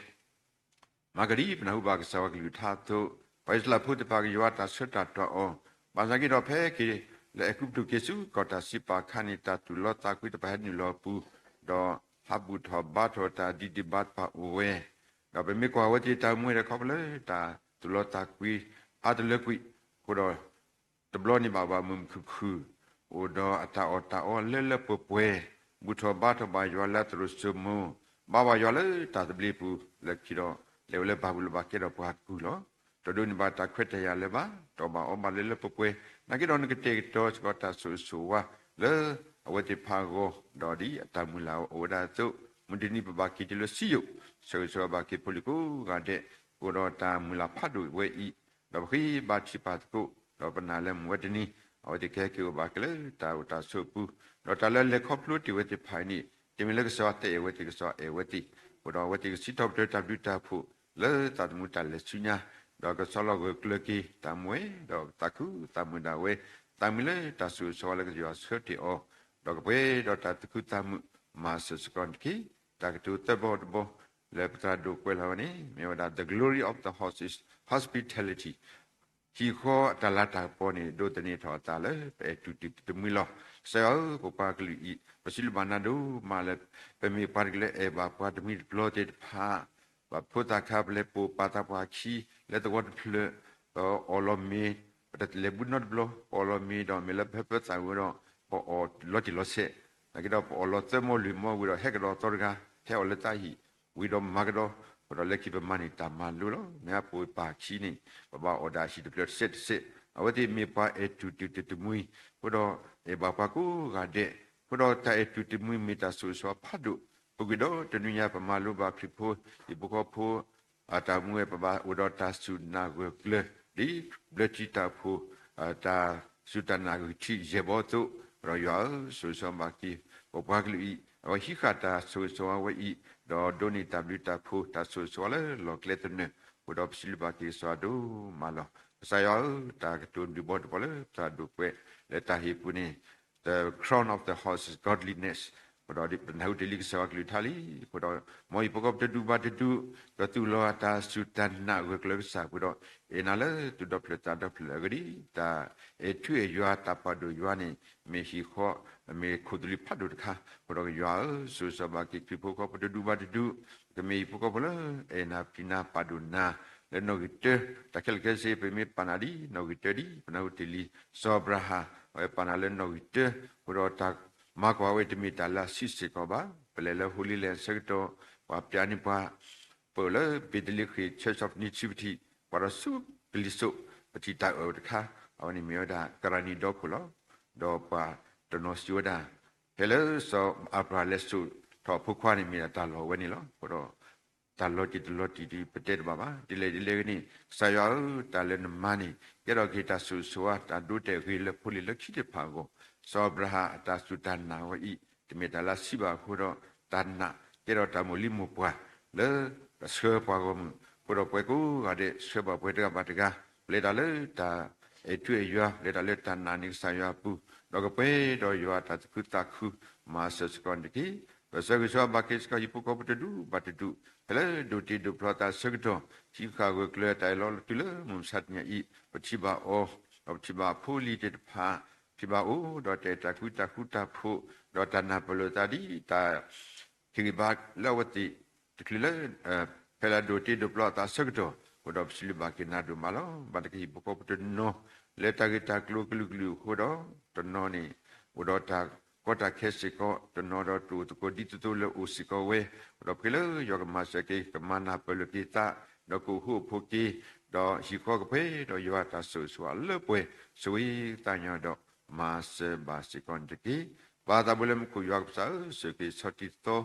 မၤကဒံပနၢ်ဟူဘၣ်ကစၢ်ယွၤကလုၢ်ကထါအသိး, ပှၤအံၣ်စရ့လးဖိသ့ၣ်တဖၣ်ကယွၤတၢ်ဆၢတၢ်တီၤအီၤ, ဘၣ်ဆၣ်က့ဒီးဖဲက့ၤလၢအဲၤကူပတူးက့ၤဆူကီၢ်တၢ်စံးပာ်အခါန့ၣ် တၢ်သူၣ်လီသးကွံတဖၣ်ဟဲနုာ်လီၤအပူၤ, ဒီးဟးဘူၣ်ထီၣ်ဘါထီၣ်တၢ်ဒံးဒံးဘၣ်ဘၣ်အိၣ်ဝဲ, ဒီးပမ့ၢ်ကွၢ်ဝဲသ့ၣ်တၢ်အိၣ်မူဝဲဒီးခီဖျိလၢတၢ်သူၣ်လီသးကွံအါတလၢကွံာ်, အဃိဒီး တဘျီန့ၣ်ဘၣ်ဘၣ်မုာ်မုာ်ခုၣ်ခုၣ်, အိၣ်ဒီးအတၢ်အီၣ်တၢ်အီလၢလၢပှဲၤပှဲၤ, ဘူၣ်ထီၣ်ဘါထီၣ်ဘၣ်ယွၤလၢအသရိာ်စိမိၤ, ဘါဘၣ်ယွၤလၢတၢ်သဘျ့ပူၤ, လၢခံဒီးလဲၤဝဲလၢပၢ်ပူၤလၢပၢ်ကဲဒီးပှၤကုၢ်လီၤ. တဒိးန့ၢ်ဘၣ်တၢ်ခွဲးတၢ်ယာ်လၢၤဘၣ်, တီၢ်ဘၣ်အီဘၣ်လၢလၢပှဲၤပှဲၤ, နာ်က့ဒီးနကတဲာ်ကတီၤစ့ၢ်ကီးတၢ်ဆိၣ်ဂ့ၤဆိၣ်ဝါလၢအဝဲသ့ၣ်တဖၣ်အဂီၢ်, ဒီးဒ်အတၢ်မုၢ်လၢ်အိၣ်ဝဲဒၣ်အသိး, မုၢ်တနံၤပဘၣ်က့ၤတုၤလၢစံယိၣ်, ဆိၣ်ဂ့ၤဆိၣ်ဝါဘၣ်က့ၤဖိလံၤကိးဂၤဒဲး, အိၣ်ဒီးတၢ်မုၢ်လၢ်ဖးဒိၣ်ဝဲအံၤ, ဒီးပဃ့ဘါထုကဖၣ်သကိး, ဒီးပနာ်လၢမုၢ်ဝဲတနံၤ, အဝဲသ့ၣ်ကဟဲက့ၤအိၣ်ဘၣ်က့ၤလၢတၢ်အိၣ်တၢ်ဆိးအပူၤ, ဒီးတၢ်လၢလဲၤခီဖျိတ့ၢ်ဝဲသ့ၣ်တဖၣ်အံၤန့ၣ် တမ့ၢ်လၢကစၢ်ယွၤတအဲၣ်ဝဲသ့ၣ် ကစၢ်ယွၤအဲၣ်ဝဲသ့ၣ်, အဃိဒီးအဝဲသ့ၣ်ကစံးထီၣ်ပတြၢၤတၢ်ဘျုးတၢ်ဖှိၣ် လၢသးသမူတၢ်လဲၤဆူညါ, ဒီးကဆီလီၤဂၢၢ်ကျၢၤက့ၤတၢ်မူဝဲ, ဒီးသးခုသးမုာ်ဒၣ်ဝဲ, သးမုာ်လၢတၢ်ဆိၣ်ဂ့ၤဆိၣ်ဝါလၢကစၢ်ယွၤဆှၢတ့ၢ်အီၤ, ဒီးကပှဲၤဒီးတၢ်သူၣ်ခုသးမုာ် မၤစၢၤစ့ၢ်ကီးန့ၣ်တက့ၢ်. တၢ်ကတိၤသၢဘီတဘီ လၢပသရၣ်ဒိၣ်ကွဲးလီၤဝဲန့ၣ် မ့ၢ်ဝဲဒၣ် The glory of the house is hospitality. ဟံၣ်ဃီအတၢ်လၤတၢ်ကပီၤန့ၣ် ဒိးသန့ၤထီၣ်အသးလၢပအဲၣ်တူၢ်တံၢ်တမှံၤလီၤ. ကစၢ်ယွၤဧၢ, ပပှၤကလုာ်အံၤ ပစံးဘျုးဘၣ်နၤဒိၣ်မးလၢ ပမ့ၢ်ပှၤတကလုာ်လၢအဲၣ်ဘၣ်ပှၤတမှံၤတပျီၤသ့ၣ်တဖၣ်, ဘၣ်ဖိသၣ်ခါ ပလဲၤပိာ်ပာ်သးပှၤအခံ လၢသဝီတဖျၢၣ်, ပအီၣ်လီၤမ့ၤ, ပတလဲၤဘူးနီတဘျီ, ပအီၣ်လီၤမ့ၤဒီး မ့ၢ်လၢပဟၢဖၢသးဝံၤဒီး ပအီၣ်လီၤတံၢ်လီၤဆဲး, နာ်က့ဒီးပအီၣ်လီၤသၢမီၢ်လွံၢ်မီၢ်ဝံၤဒီး ဟဲကဒီးသီတဂၤ, ဟဲအီၣ်လၢသးဟံၣ်, ဝံၤဒီးမၤကဒီး, အဃိဒီးလၢခံပမၤန့ၢ်တၢ်မၤလိလီၤ. မ့ၢ်အပိာ်ပာ်ခံန့ၣ် ပဘၣ်အီၣ်ဒၣ်ဟံၣ်တဖျၢၣ်တစဲးတစဲး, အဝဲသ့ၣ်မ့ၢ်ပှၤအဲၣ်တူၢ်တံၢ်တမှံၤ, အဃိဒီးအဲၣ်ဘၣ်ပှၤကိးဂၤဒဲး, အဃိဒီးတၢ်အဲၣ်တူၢ်တမှံၤမ့ၢ်တၢ်ဆိၣ်ဂ့ၤဆိၣ်ဝါဖးဒိၣ်, ပူၤကွံာ်ဒီးတနွံညါ ပမၤလိဘၣ်ခရံာ်ဖိ ဟံၣ်ဖိဃီဖိ အတၢ်မူဝဲ ပဘၣ်အိၣ်ဒီးတၢ်စူၢ်နာ်ဂၢၢ်ကျၢၤ ဒ်ဘျၢထံတၢ်အိၣ်ဖှိၣ် တၢ်စူၢ်တၢ်နာ်ဂံၢ်ထံးယဲၢ်ဘီအသိး, ဒီးယွၤဧၢ, ဆိၣ်ဂ့ၤဆိၣ်ဝါဘၣ်က့ၤ ပပှၤကလုာ်အံၤ, အဝဲဟံးဃာ်တၢ်ဆိၣ်ဂ့ၤဆိၣ်ဝါဝဲအံၤ, ဒီးဒိးန့ၢ်တၢ်ဘျုးတၢ်ဖှိၣ် တၢ်ဆိၣ်ဂ့ၤဆိၣ်ဝါလၢလီၢ်ကျဲသနၢၣ်, အဃိဒီးပစံးဘျုးဘၣ်က့ၤကစၢ်ယွၤဒိၣ်မးလီၤ. ကစၢ်ယွၤဧၢ, တၢ်ကတိၤဒုးဘီတဘီလၢပသရၣ်ဒိၣ်ကွဲး လၢတၢ်ဟ့ၣ်ပူၤန့ၣ် The crown of the house is godliness. အဃိဒီးပနၢ်ဟူတ့ၢ်လံကစၢ်ယွၤကလုၢ်ကထါလံ, အဃိဒီး မ်ယဟံၣ်ဖိဃီဖိတဒူၣ်ဘၣ်တဒူၣ် ကသူၣ်လီၤအတၢ်စူၢ်တၢ်နာ်ဂၢၢ်ကျၢၤကစၢ်အဃိဒီး အဲၣ်နၤလၢသူၣ်ဒီဖျၢၣ်သးဒီဖျၢၣ်အဂ့ၢ်ဒ်အံၤ, တၢ်အဲၣ်ထူအဲၣ်ယွၤ တၢ်ပာ်ဒိၣ်ယွၤန့ၣ် မ့ၢ်ဟံၣ်ဃီ မ့ၢ်ခိၣ်သလုးဖးဒိၣ်တခါ, အဃိဒီးယွၤဧၢ, ဆိၣ်ဂ့ၤဆိၣ်ဝါဘၣ်က့ၤခရံာ်ဖိဃီဖိတဒူၣ်ဘၣ်တဒူၣ်, ကမ့ၢ်ဟံၣ်ဖိဃီဖိလၢ အဲၣ်နၤပျံၤနၤပာ်ဒိၣ်နၤ လၢနီၣ်ဂံၢ်တၢ, တၢ်ခဲလၢာ်ခဲဆ့ ပမ့ၢ်ပာ်နၤဒ်နီၣ်ဂံၢ်တၢဒ် ပနၢ်ဟူတ့ၢ်လံ စီၤအၤဘြၤဟၣ် အဝဲပာ်နၤလၢနီၣ်ဂံၢ်တၢ, အဃိဒီးတၢ်မၤကွၢ်ဝဲတမ့ၢ်တၢ်လၢအဆံးစ့ၢ်ကီးဘၣ်, ပလဲၤလၢ Holy Land ဆၢကတီၢ် ပှၤပျးန့ၢ်ပှၤ ပၢၢ်လၢ Bethlehem Church of Nativity ပှၤဒီးဆူကလံၤစိး ပထံၣ်တၢ်အၢၣ်တခါ, အဝဲန့ၣ်မ့ၢ်ဝဲဒၣ် ကရၤနံၤဒီခိၣ်လီၤ. ဒီးပှၤတနီၤစံးဝဲဒၣ် ဖဲလၢစီၤအၤဘြၤဟၣ်လဲၤစိာ်ထီၣ်အဖိခွါန့ၣ် မ့ၢ်ဒၣ်တၢ်လီၢ်ဝဲန့ၣ်လီၤ. အဃိဒီး တၢ်လီၤတံၢ်တလီၤတံၢ်ဒ်ပတဲတဘၣ်ဘၣ်, ဒ်လဲၣ်ဒ်လဲၣ်ဂ့ၤန့ၣ် ကစၢ်ယွၤဧၢ, တၢ်လၢနမၤန့ၣ် ကဲထီၣ်က့ၤတၢ်ဆိၣ်ဂ့ၤဆိၣ်ဝါ တၢ်ဒိတဲာ်ဂ့ၤလၢဖိလံၤလၢခံတဖၣ်အဂီၢ်, စီၤအၤဘြၤဟၣ်အတၢ်စူၢ်တၢ်နာ်ဝဲအံၤ တမ့ၢ်တၢ်လၢအဆံးဘၣ်အဃိဒီး တၢ်နာ်ကဲထီၣ်တၢ်မိၢ်လံမိၢ်ပှၢ် လၢအဆှၢပှၤဂီၢ်မုၢ်, အဃိဒီးပှၤကိးဂၤဒဲး ဆှၢဘၣ်ပှၤတဂၤဘၣ်တဂၤ, ပလဲၤတၢ်လၢတၢ်အဲၣ်ထူအဲၣ်ယွၤ, ပလဲၤတၢ်လၢတၢ်နာ်န့ၢ်ကစၢ်ယွၤအပူၤ, ဒီးကပှဲၤဒီးယွၤအတၢ်သူၣ်ခုသးခု မၤစၢၤစ့ၢ်ကီးန့ၣ်တက့ၢ်. ပဆၢဂ့ၤဆၢဝါဘၣ်က့ၤစ့ၢ်ကီးဟံၣ်ဖိဃီဖိတဒူၣ်ဘၣ်တဒူၣ်, ဖဲလၢဒိးတ့ဒိးဖျီအသးဆၢကတီၢ် ဟံးဃာ်ဂၢၢ်ကျၢၤတၢ်အၢၣ်လီၤလီၤတုၤလၢမုၢ်မဆါတနံၤအံၤ, ပထံၣ်ဘၣ်အီၤ, ဒီးပထံၣ်ဘၣ်အဖိအလံၤသ့ၣ်တဖၣ်, ပထံၣ်ဘၣ်အိၣ်ဒီးတၢ်အဲၣ်တၢ်ကွံတၢ်ဃူတၢ်ဖိး, ဒီးတၢ်နၢ်ပၢၢ်လိာ်သးဒ်တၢ် ဟ့ၣ်ဂံၢ်ဘါလၢအဝဲသ့ၣ်တချုးလၢ ဖဲလၢအဒိးတ့ဒိးဖျီအသးဆၢကတီၢ်, အဃိဒီးပစံးဘျုးဘၣ်က့ၤနၤဒိၣ်မးလီၤ. ဘၣ်တက့ၢ်ဟံၣ်ဖိဃီဖိတနီၤ လၢတၢ်ဂ့ၢ်တၢ်ကျိၤကလုာ်ကလုာ်အဃိဒီး တနီၤန့ၣ် အိၣ်ဒီးတၢ်ကီတၢ်ခဲစ့ၢ်ကီး, တနီၤဒီးတအိၣ်သကိးဒ်သိးသိးလၢအိၣ်စ့ၢ်ကီးဝဲ, အဃိဒီးပဃ့လၢယွၤကမၤစၢၤက့ၤ ကမၤနၢ်ပၢၢ်လိာ်က့ၤသး, ဒီးကအိၣ်ဃူအိၣ်ဖိးက့ၤ, ဒီးဟံၣ်ဃီကပှဲၤဒီးယွၤအတၢ်ဆိၣ်ဂ့ၤဆိၣ်ဝါလၢပှဲၤ ဆိၣ်ဂ့ၤသးညီဒီး မၤစၢၤဘၣ်စ့ၢ်ကီးန့ၣ်တက့ၢ်. ပၢ်သးဘိလၢမူခိၣ် ယွၤကစၢ်ဧၢ, ဆိၣ်ဂ့ၤက့ၤဆီၣ်တံၢ်သီ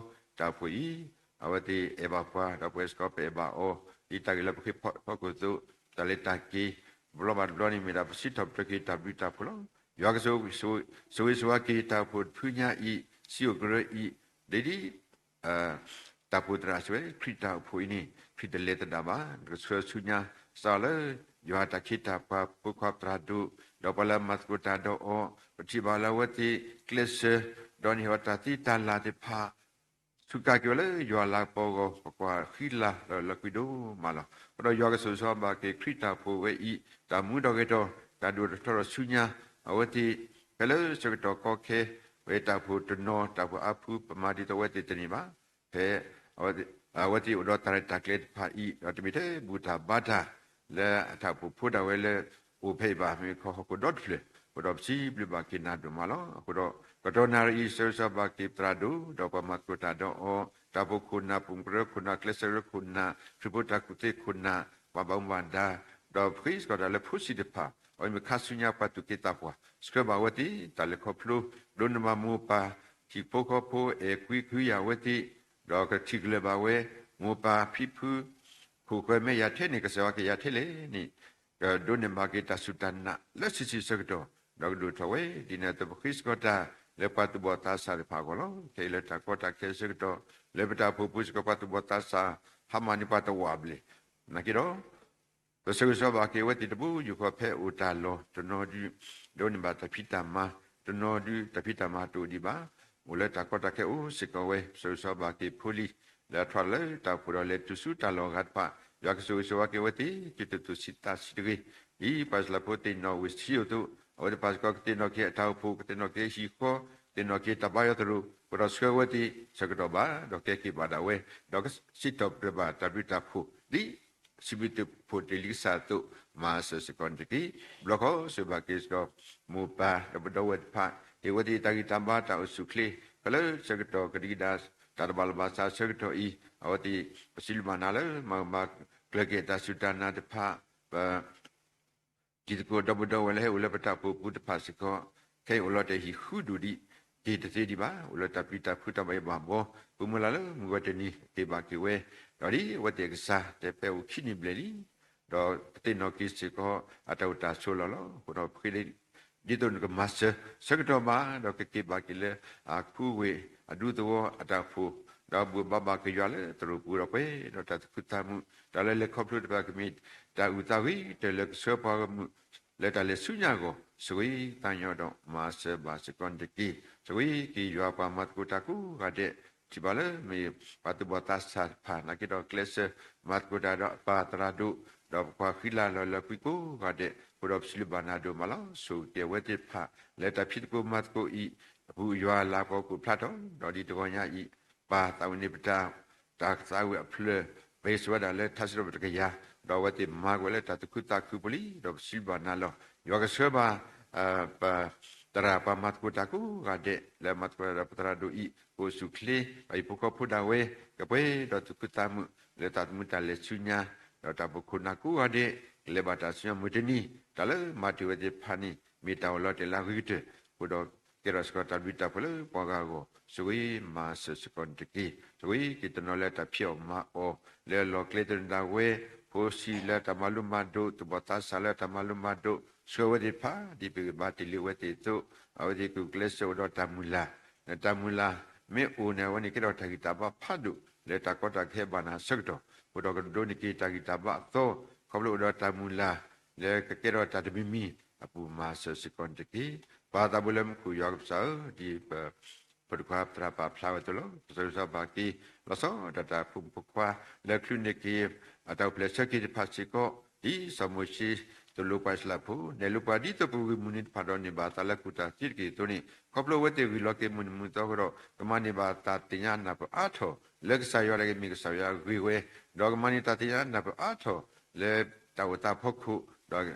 တၢ်အိၣ်ဖှိၣ်အံၤ, အဝဲသ့ၣ်အဲၣ်ဘၣ်ပှၤ ဒီးပဝဲစ့ၢ်ကီးပအဲၣ်ဘၣ်အီၤ, ဒ်တၢ်ဂ့ၢ်လၢပဃ့ဖီခိၣ်အသိး, တၢ်လဲၤတၢ်က့ၤ တဘျီဘၣ်တဘျီန့ၣ် မ့ၢ်ဒၣ်ပစံးထီၣ်ပတြၢၤက့ၤတၢ်ဘျုးတၢ်ဖှိၣ်လီၤ. ယွၤကဆိၣ်ဂ့ၤဆိၣ်ဝါက့ၤတၢ်အိၣ်ဖှိၣ်တဖုညါအံၤ, စံာ်အိၣ်ကရၢအံၤ, ဒ်ဒ် တၢ်အိၣ်ဖှိၣ်သရၣ်စံးဝဲ ခရံာ်တၢ်အိၣ်ဖှိၣ်အံၤန့ၣ် ခရံာ်တလဲၤသဒၣ်ဘၣ်, နကဆှၢဆူညါ စးလၢ ယွၤအတၢ်ခ့တၢ်ပှၤ ဖိခွါသရၣ်ဒိၣ်, ဒီးပှၤလၢအမၤသကိးတၢ်ဒီးအီၤ, ပထံၣ်ဘၣ်လၢအဝဲသ့ၣ်ကျဲးစၢး, ဒီးန့ၢ်ဟ့ၣ်အီၤတၢ်သံတၢ်လၢ်သ့ၣ်တဖၣ် စူးကါက့ၤဝဲလၢယွၤအလၤကပီၤအဂီၢ်, ပကွၢ်ဃံလၤဒီးလီၤကွံဒိၣ်မးလီၤ. အဃိဒီးယွၤကဆိၣ်ဂ့ၤဆိၣ်ဝါဘၣ်က့ၤခရံာ်တၢ်အိၣ်ဖှိၣ်ဝဲအံၤ, တၢ်မူဒီးဂဲၤဒီး တၢ်ဒိၣ်ထီၣ်ထီထီၣ်ဆူညါ, အဝဲသ့ၣ် ဖဲလၢဆၢကတီၢ်ကီခဲ ဝဲတၢ်အိၣ်ဖှိၣ်တနီၤ တၢ်အိၣ်ဖှိၣ်အါဖု ပမၤဒ်သိးအဝဲသ့ၣ်တန့ၢ်ဘၣ်. ဖဲ အဝဲသ့ၣ်အိၣ်ဒီးတၢ်ရဲၣ်တၢ်ကျဲၤတဖၣ်အံၤ, ဒီးတမ့ၢ်ထဲဘူၣ်တၢ်ဘါတၢ် လၢအတၢ်အိၣ်ဖှိၣ်ဖိဒၣ်ဝဲလၢ အိၣ်ဖဲအံၤဘၣ်, မ့ၢ်ခီဟီၣ်ခိၣ်ဒီတဖျၢၣ်, အဃိဒီးပစံးဘျုးဘၣ်က့ၤနၤဒိၣ်မးလီၤ. အဃိဒီး ကတီၢ်နၣ်ရံၣ်အံၤ ဆၢဂ့ၤဆၢဝါဘၣ်က့ၤသရၣ်ဒိၣ်, ဒီးပှၤမၤသကိးတၢ်ဒီးအီၤ, တၢ်အိၣ်ဖှိၣ်ခိၣ်နၢ်, ပိာ်မုၣ်ကရၢခိၣ်နၢ်, ကျဲးစၢးကရၢခိၣ်နၢ်, ခရံာ်ဖိတၢ်ကူၣ်သ့ခိၣ်နၢ်, ပှၤဘၣ်မူဘၣ်ဒါ, ဒီးပဃ့စ့ၢ်ကီးတၢ်လၢဖိဆံးတဖၣ်, အဝဲမ့ၢ်ခါဆူညါပှၤသူၣ်က့သးပှၢ်, ဆှၢဘၣ်အဝဲသ့ၣ် တၢ်လဲၤခီဖျိ, ဒိးန့ၢ်ဘၣ်မိၢ်ပၢ်, ဟံၣ်ဖိဃီဖိ အဲၣ်ကွံဃုာ်ယၤအဝဲသ့ၣ်, ဒီးကထံၣ်ကလၢၤဘၣ်ဝဲ, မိၢ်ပၢ်ဖံဖု, ခိၣ်ဃၢၤမဲာ်ယၤထဲန့ၣ် ကစၢ်ယွၤကယၤထဲလဲၣ်န့ၣ်, ကဒိးန့ၢ်ဘၣ်က့ၤတၢ်စူၢ်တၢ်နာ် လၢဆံးဆံးဆၢကတီၢ် ဒီးကဒိၣ်ထီၣ်ဝဲ, ဒ်န့ၣ်အသိးပဃ့စ့ၢ်ကီးတၢ်လၢပှၤသူၣ်ဘီၣ်သးစၢ်တဖၣ်အဂီၢ်လီၤ. ခဲအံၤလၢတၢ်ကီတၢ်ခဲဆၢကတီၢ် လၢပတၢ်အိၣ်ဖှိၣ်ပူၤစ့ၢ်ကီး ပှၤသူၣ်ဘီၣ်သးစၢ် ဟါမၢ်န့ၢ်ပှၤတဝၢဘျဲၣ် နာ်က့ဒီး ပဆၢဂ့ၤဆၢဝါဘၣ်က့ၤအဝဲသ့ၣ်တဘိယူၢ်ဃီ ဖဲအိၣ်တၢ်လီၢ်တနီၤဒုး ဒိးန့ၢ်ဘၣ်တၢ်ဖံးတၢ်မၤ, တနီၤဒုးတၢ်ဖံးတၢ်မၤတအိၣ်ဒံးဘၣ်. အိၣ်လၢတၢ်ကီတၢ်ခဲအိၣ်စ့ၢ်ကီးဝဲ, ပဆၢဂ့ၤဆၢဝါဘၣ်က့ၤဖိလံၤ လၢအထွဲလၢတၢ်အိၣ်ဖှိၣ်ဒီးလဲၤတုၤဆူတၢ်လီၢ်အဂၤတဖၣ်, ယွၤကဆိၣ်ဂ့ၤဆိၣ်ဝါက့ၤအဝဲသ့ၣ် က့ၤတသူၣ်ဆံးသးဆံးတဂ့ၤ. ဒ်ပှၤအံၣ်စရ့လးဖိသ့ၣ်နီၣ်ဝ့ၢ်စံယိၣ်အသိး, အဝဲသ့ၣ်တဖၣ်စ့ၢ်ကီး ကသ့ၣ်နီၣ်က့ၤအတၢ်အိၣ်ဖှိၣ်, ကသ့ၣ်နီၣ်က့ၤဟံၣ်ဃီ, သ့ၣ်နီၣ်က့ၤတၢ်ဘါယွၤသရိာ်, အဃိဒီးဆှၢအဝဲသ့ၣ်ဆၢကတီၢ်ဘၣ်, ဒီးကဲက့ၤဘၣ်ဒၣ်ဝဲ, ဒီးကစံးထီၣ်ပတြၢၤဘၣ်တၢ်ဘျုးတၢ်ဖှိၣ် ဒ်စံးဘျုးစံးဖှိၣ်တ့ၢ်လံကစၢ်အသိး, မၤစၢၤစ့ၢ်ကီးန့ၣ်တက့ၢ်. ဘျီဃီဆိၣ်ဂ့ၤဘၣ်က့ၤစ့ၢ်ကီး မိၢ်ပၢ်ဒီးပဒီပုၢ်ဝဲၢ်တဖၣ်, ဟ့ၣ်အဝဲသ့ၣ်တၢ်ဂံၢ်တၢ်ဘါတၢ်အိၣ်ဆူၣ်အိၣ်ချ့, ဖဲလၢဆၢကတီၢ်ကဒံကဒါ တၢ်တဘၣ်လီၢ်ဘၣ်စးဆၢကတီၢ်အံၤ, အဝဲသ့ၣ် ပစံးဘျုးဘၣ်နၤလၢ မၤမၤကျၢၤက့ၤတၢ်စူၢ်တၢ်နာ်တဖၣ်, ပ တံၤသကိးဒီပုၢ်ဒီဝဲၢ်လၢဟဲအိၣ်လၢပတၢ်အိၣ်ဖှိၣ်ပူၤတဖၣ်စ့ၢ်ကီး, ခဲအံၤအိၣ်လီၤတဲာ်ဟံၣ်ဃုဒူၣ်ဒံး, က့ၤတသ့ဒံးဘၣ်, အိၣ်လၢတၢ်ပျံၤတၢ်ဖုးတၢ်ဘၣ်ယိၣ်ဘၣ်ဘီ, ပမုၢ်လၢ်လၢမုၢ်ဂီၤတနံၤက့ၤဘၣ်က့ၤဝဲ, ဒီးဒ်အဝဲသ့ၣ်အကစၢ် တဲဖဲအိၣ်ခံနံၣ်ဘျဲၣ်လံ, ဒီးကသ့ၣ်နီၣ်က့ၤစ့ၢ်ကီး အတၢ်အိၣ်တၢ်ဆိးလီၢ်လီၤ. အဃိဒီးပဃ့ ဒ်သိးနကမၤစၢၤဆၢကတီၢ်ဘၣ်, ဒီးကက့ၤဘၣ်က့ၤလၢ အခူအဝ့ၢ်အဒူသဝီအတၢ်အိၣ်ဖှိၣ်, ဒီးဘိးဘၣ်ဘၣ်က့ၤယွၤလၢသရိာ်ပူၤဒီးပှဲၤဒီးတၢ်သူၣ်ခုသးမုာ်, တၢ်လၢလဲၤခီဖျိတဖၣ်ကမ့ၢ် တၢ်အုၣ်သးဂ့ၤတၢၢ်လၢကဆှၢပှၤဂီၢ်မုၢ် လၢတၢ်လဲၤဆူညါအဂီၢ်, ဆိၣ်ဂ့ၤသးညီဒီးမၤစၢၤဘၣ်စ့ၢ်ကီးန့ၣ်တက့ၢ်. ဆိၣ်ဂ့ၤက့ၤယွၤပှၤမၤသကိးတၢ်ကိးဂၤဒဲး, ထံၣ်ဘၣ်လၢမ့ၢ်ပှၤသူၣ်ဘီၣ်သးစၢ်တဖၣ် နာ်က့ဒီးကျဲးစၢးမၤသကိးတၢ်ဒီးအပၢ်သရၣ်ဒိၣ်, ဒီးပကွၢ်ဃံလၤလီၤလၢကွံကိးဂၤဒဲး, အဃိဒီးပစံးဘျုးဘၣ်နၤဒိၣ်မးလီၤ. ဆိၣ်ဂ့ၤက့ၤအဝဲသ့ၣ်တဖၣ် လၢတၢ်ဖံးသကိးမၤသကိးအံၤ, အပူၤယွၤလၤကပီၤကအိၣ်ဖျါထီၣ်, ဒီးဒ်တဂီၤညါအံၤ ပၢ်သးဝံၣ်န့ၢ်ပတၢ် တၢ်သးဝံၣ်အဖျၢၣ်, ပဂဲၤဆၢဝဲဒၣ်လၢထါစံးထီၣ်ပတြၢၤတကယၤ, ဒီးအဝဲသ့ၣ်မၤကွၢ်လၢတၢ်သူၣ်ခုသးခုပူၤလံ, ဒီးပစံးဘျုးဘၣ်နၤလီၤ. ယွၤကဆှၢဘၣ် ပသရၣ်ပှၤမၤသကိးတၢ်ကိးဂၤဒဲး လၢမၤသကိးတၢ်ဒီးပသရၣ်ဒိၣ်အံၤ ကအိၣ်ဆူၣ်အိၣ်ချ့, ဒီးဟံၣ်ဖိဃီဖိဒၣ်ဝဲ ကပှဲၤဒီးသူၣ်ခုသးမုာ် လၢသးသမူတၢ်လဲၤဆူညါ, ဒီးတၢ်အိၣ်ဖှိၣ်ခိၣ်နၢ်ကိးဂၤဒဲး ကလဲၤဘၣ်တၢ်ဆူညါမုၢ်တနံၤ, တၢ်လၢမၤတ့ၢ်ဝဲသ့ၣ်တဖၣ်န့ၣ် မ့ၢ်တၢ်အိၣ်လီၤတဲာ်လၢအဂ့ၤကတၢၢ်, အဃိဒီးကဲထီၣ်စ့ၢ်ကီးတၢ်ဘျုးတၢ်ဖှိၣ်လၢပှၤဂၤအဂီၢ်, ဆိၣ်ဂ့ၤမၤစၢၤစ့ၢ်ကီးန့ၣ်တက့ၢ်. ဆိၣ်ဂ့ၤက့ၤတနီၤလၢတၢ်ဖံးအီၣ်မၤအီၣ် လၢအလီၢ်ကျဲသနၢၣ်ဒၣ်ဝဲ, ဖိဆံးလၢတၢ်မၤလိမၤဒိး, သူၣ်ဘီၣ်သးစၢ်လၢတၢ်မၤလိမၤဒိး, ဆှၢဝဲသ့ၣ်တဖၣ် ဒ်ပကဘါတ့ၢ်လံအဝဲသ့ၣ်အသိး, အဝဲသ့ၣ်ကကျဲးစၢးအိၣ်ဒီးတၢ်မုၢ်လၢ်, တၢ်မုၢ်လၢ်မ့ၢ်အိၣ်န့ၣ် အဝဲန့ၣ်ကဲထီၣ်တၢ်ဂံၢ်တၢ်ဘါဖးဒိၣ် လၢတၢ်ကီတၢ်ခဲဘၣ်နၤဆၢကတီၢ်, အဃိဒီးကဒိးန့ၢ်က့ၤတၢ်ဂံၢ်တၢ်ဘါအသီ, ခီဖျိအိၣ်ဒီးတၢ်မုၢ်လၢ် လၢကကဲထီၣ်တၢ်တမံၤမံၤအပူၤ မၤစၢၤစ့ၢ်ကီးန့ၣ်တက့ၢ်. ပၢ်သးဘိလၢမူခိၣ် ယွၤကစၢ်ဧၢ, ဒ်ပ ဖိတခွါသရၣ်ပာ်ဖျါဝဲအသိးလီၤ. ပဆၢဂ့ၤဆၢဝါဘၣ်က့ၤ လီၤဆီဒၣ်တၢ်ဖိမုၣ်ဖိခွါ လၢချုးန့ၢ်က့ၤ အတၢ်အိၣ်ဖျဲၣ်ဆၢက့ၤတဖၣ်စ့ၢ်ကီး, ဒ်စီၤမိၤၡ့သိၣ်လိပှၤအံၣ်စရ့လးဖိ, နဲၣ်လိပှၤဒ်သိးပဂ့ၢ်မုၢ်နံၤတဖၣ်ဒီးန့ၢ်ဘၣ်သးလၢကူၣ်တၢ်သံတက့ၢ်အသိးန့ၣ်, ခီဖျိအဝဲသ့ၣ်ဂ့ၢ်လီၤက့ၤမုၢ်နံၤမုၢ်သီအဃိဒီး ကမၤန့ၢ်ဘၣ်တၢ်သ့ၣ်ညါနၢ်ပၢၢ်အါထီၣ် လၢကစၢ်ယွၤတဂၤအံၤမ့ၢ်ကစၢ်ယွၤအဂ့ၢ်ဝဲ, ဒီးကမၤန့ၢ်တၢ်သ့ၣ်ညါနၢ်ပၢၢ်အါထီၣ် လၢတၢ်အိၣ်သးအဖီခိၣ်, ဒီးက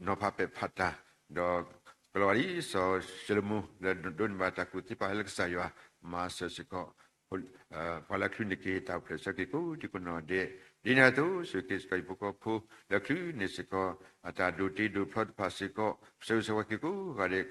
နီၤဖးပဲာ်ဖးတၢ်, ဒီး ကလီၤဂာ်ဒ်စီၤၡလိၤမိၤ လၢဒိးန့ၢ်ဘၣ်တၢ်ကူၣ်သ့ပာ်လၢကစၢ်ယွၤ မၤစၢၤစ့ၢ်ကီး ပှၤလၢချုးန့ၢ်က့ၤတၢ်အိၣ်ဖျဲၣ်ဆၢက့ၤကိးဒံကိးနီၢ်ဒဲး, ဒ်န့ၣ်အသိး ဆိၣ်ဂ့ၤက့ၤစ့ၢ်ကီးဟံၣ်ဖိဃီဖိ လၢချုးန့ၢ်စ့ၢ်ကီး အတၢ်ဒိးတ့ဒိးဖျီတဖၣ်စ့ၢ်ကီး, ပဆၢဂ့ၤဆၢဝါက့ၤကိးဂၤဒဲး